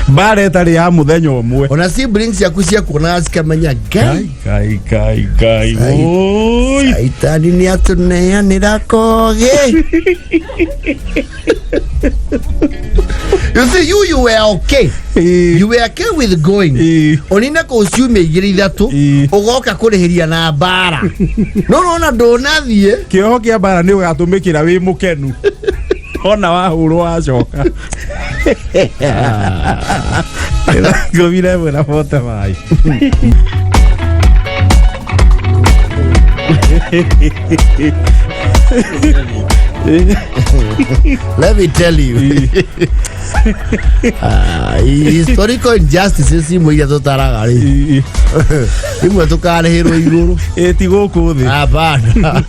Mbara ĩtarĩ ya mũthenya ũmwe. Ona siblings ciaku ciakuonaga cikamenya Ngai. Ngai Ngai Ngai. Oi. Caitani nĩ atũneanĩra kogĩ. You see, you were okay. You were okay with going. Onina kũu ciumia igĩrĩ ithatũ ũgoka kũrĩhĩria na mbara. No nona ndũnathiĩ. Kĩoho kĩa mbara nĩ ũgatũmĩkĩra wĩ mũkenu. Ona wahũrwo wacoka. 11 na 45. Let me tell you. Ah, historical injustices imwe iria tũtaraga rĩ imwe tũkarĩhĩrwo igũrũ. Ĩ ti gũkũ thĩ. Hapana,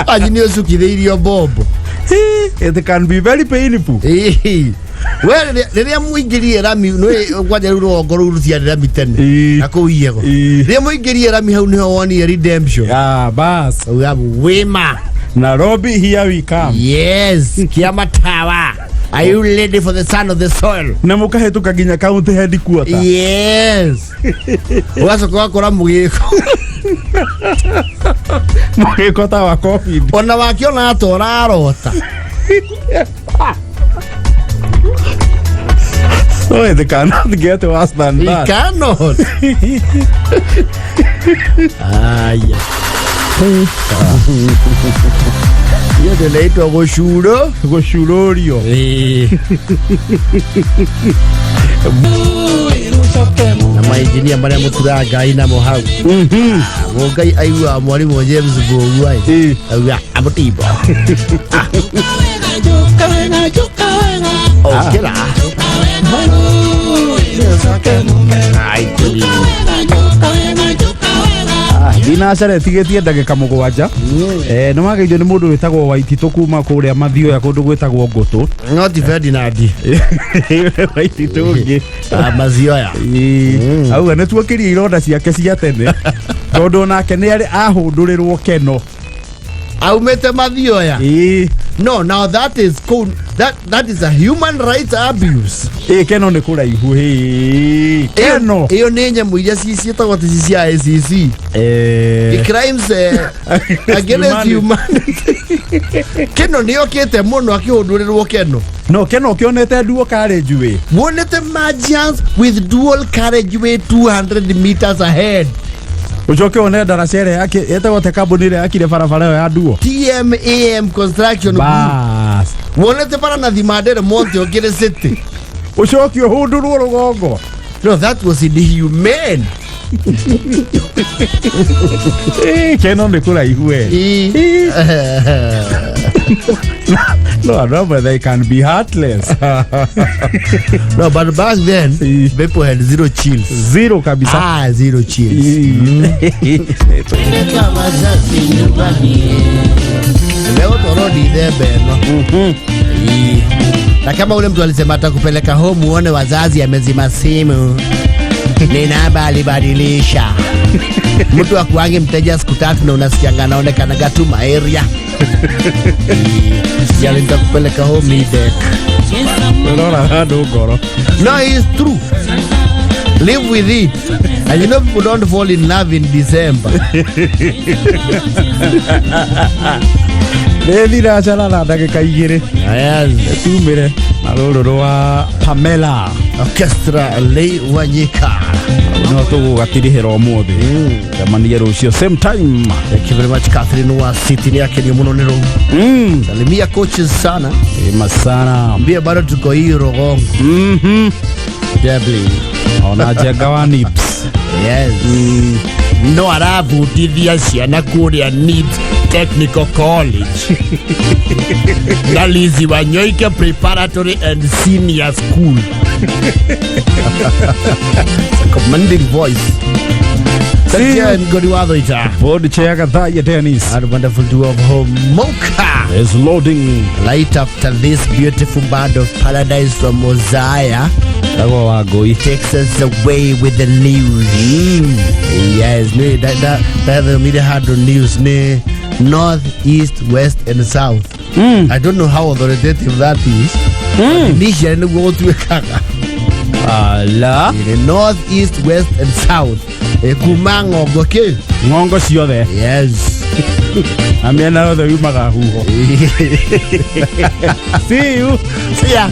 anyi nĩ ũcukithĩirio mbombo. It can be very painful. Ĩĩ. We rĩrĩa mũingĩrire rami nĩ kwanja rĩu rũgongo rũu rũtiarĩ rami tene na kũu iego rĩrĩa mũingĩrire rami hau nĩho wonire redemption. Ah, bas. Uga wima. Nairobi, here we come. Yes, kiamatawa. Are you ready for the son of the soil? Na mũkahĩtũka nginya county headquarter. Yes. Ũgacoka ũgakora mũgĩko. Mũgĩko ta wa COVID. Ona wakĩona ta ũrarota. So it cannot get worse than It that. cannot. Aya. Hiyo ndio inaitwa gũcuro. Gũcurũrio. Na mainjinia marĩa mũturaga ngai namo hau. Mũngai aiguaga mwarimũ James Mbũgua ĩ. Auga amũtimbo. Okĩra. Ai, tũri. Ndinacara ĩtigĩtie ndagĩka 7. Nĩ wageithio nĩ mũndũ wĩtagwo Waititũ kuma kũrĩa Mathioya kũndũ gwĩtagwo Ngũtũ. No ti Ferdinand. Waititũ ũngĩ. Ah, Mathioya. Ĩĩ. Auga nĩ tuokĩrie ironda ciake cia tene tondũ onake nĩ arĩ ahũndũrĩrwo keno. Aumĩte Mathioya. Ĩĩ. No, now that is kũu That is a human rights abuse. Ĩ Keno nĩ kũraihu hĩ Keno. Ĩyo nĩ nyamũ iria ciĩtagwo atĩ ci cia ICC. Crimes against humanity. Keno nĩ okĩte mũno akĩhũndũrĩrwo Keno. No Keno ũkĩonete duo carriage wĩ. Wonete Magians with dual carriageway 200 meters ahead. Ũcoke wone ndaraca ĩrĩa yake ĩtagwo te kambuni ĩrĩa yakire barabara ĩyo ya duo. TMAM Construction Group. Bas. Wonete bara na Thimandere Monte ũkĩrĩ city. Ũcoke ũhũndũrwo rũgongo. No, that was inhumane. Keno nĩ kũraihu we. No, andũ amwe they can be heartless. No, but back then people had zero chills. Zero kabisa. Ah, zero chills. Leo torodi ithembe ĩno. Ii. Na kama ule mtu alisema atakupeleka home uone wazazi amezima simu, ni namba alibadilisha. Mtu akuangi mteja siku tatu na unasikianga anaonekanaga tu maeria. Yale nitakupeleka home ni dek. Ũrora handũ ngoro. No, it's true. Live with it. And you know people don't fall in love in December. Nĩ thinacara na ndagĩka igĩrĩ. Yes. Tumĩre na rũrũ rwa Pamela. Orchestra Lee Wanyika. No tũgũgatirihĩra ũmũthĩ. Cemanie rũciũ same time. Thank you very much Catherine wa City ni akenio muno nĩ rũu. Salimia coaches sana. Ĩma sana. Mbia bado tuko hii Rogongo. Deadly. Ona njenga wa nips. Yes. No arabundithia ciana kũrĩa NIBS Technical College na Lizzy Wanyoike Preparatory and Senior School. It's a commanding voice. See you. Ngori Wathoita. Board chair Gathaiya Dennis And wonderful duo of Homoka. is loading. Right after this beautiful band of paradise from Mosiah Tagwo wa ngũi. takes us away with the news. Yes, nĩ ndathomire handũ news nĩ north, east, west and south. I don't know how authoritative that is. Initially nĩguo gũtuĩkaga. Ala. Nĩ north, east, west and south. Kuma ng'ongo kĩ? Ng'ongo ciothe. Yes. Na mĩena yothe yumaga huho. See you. See ya.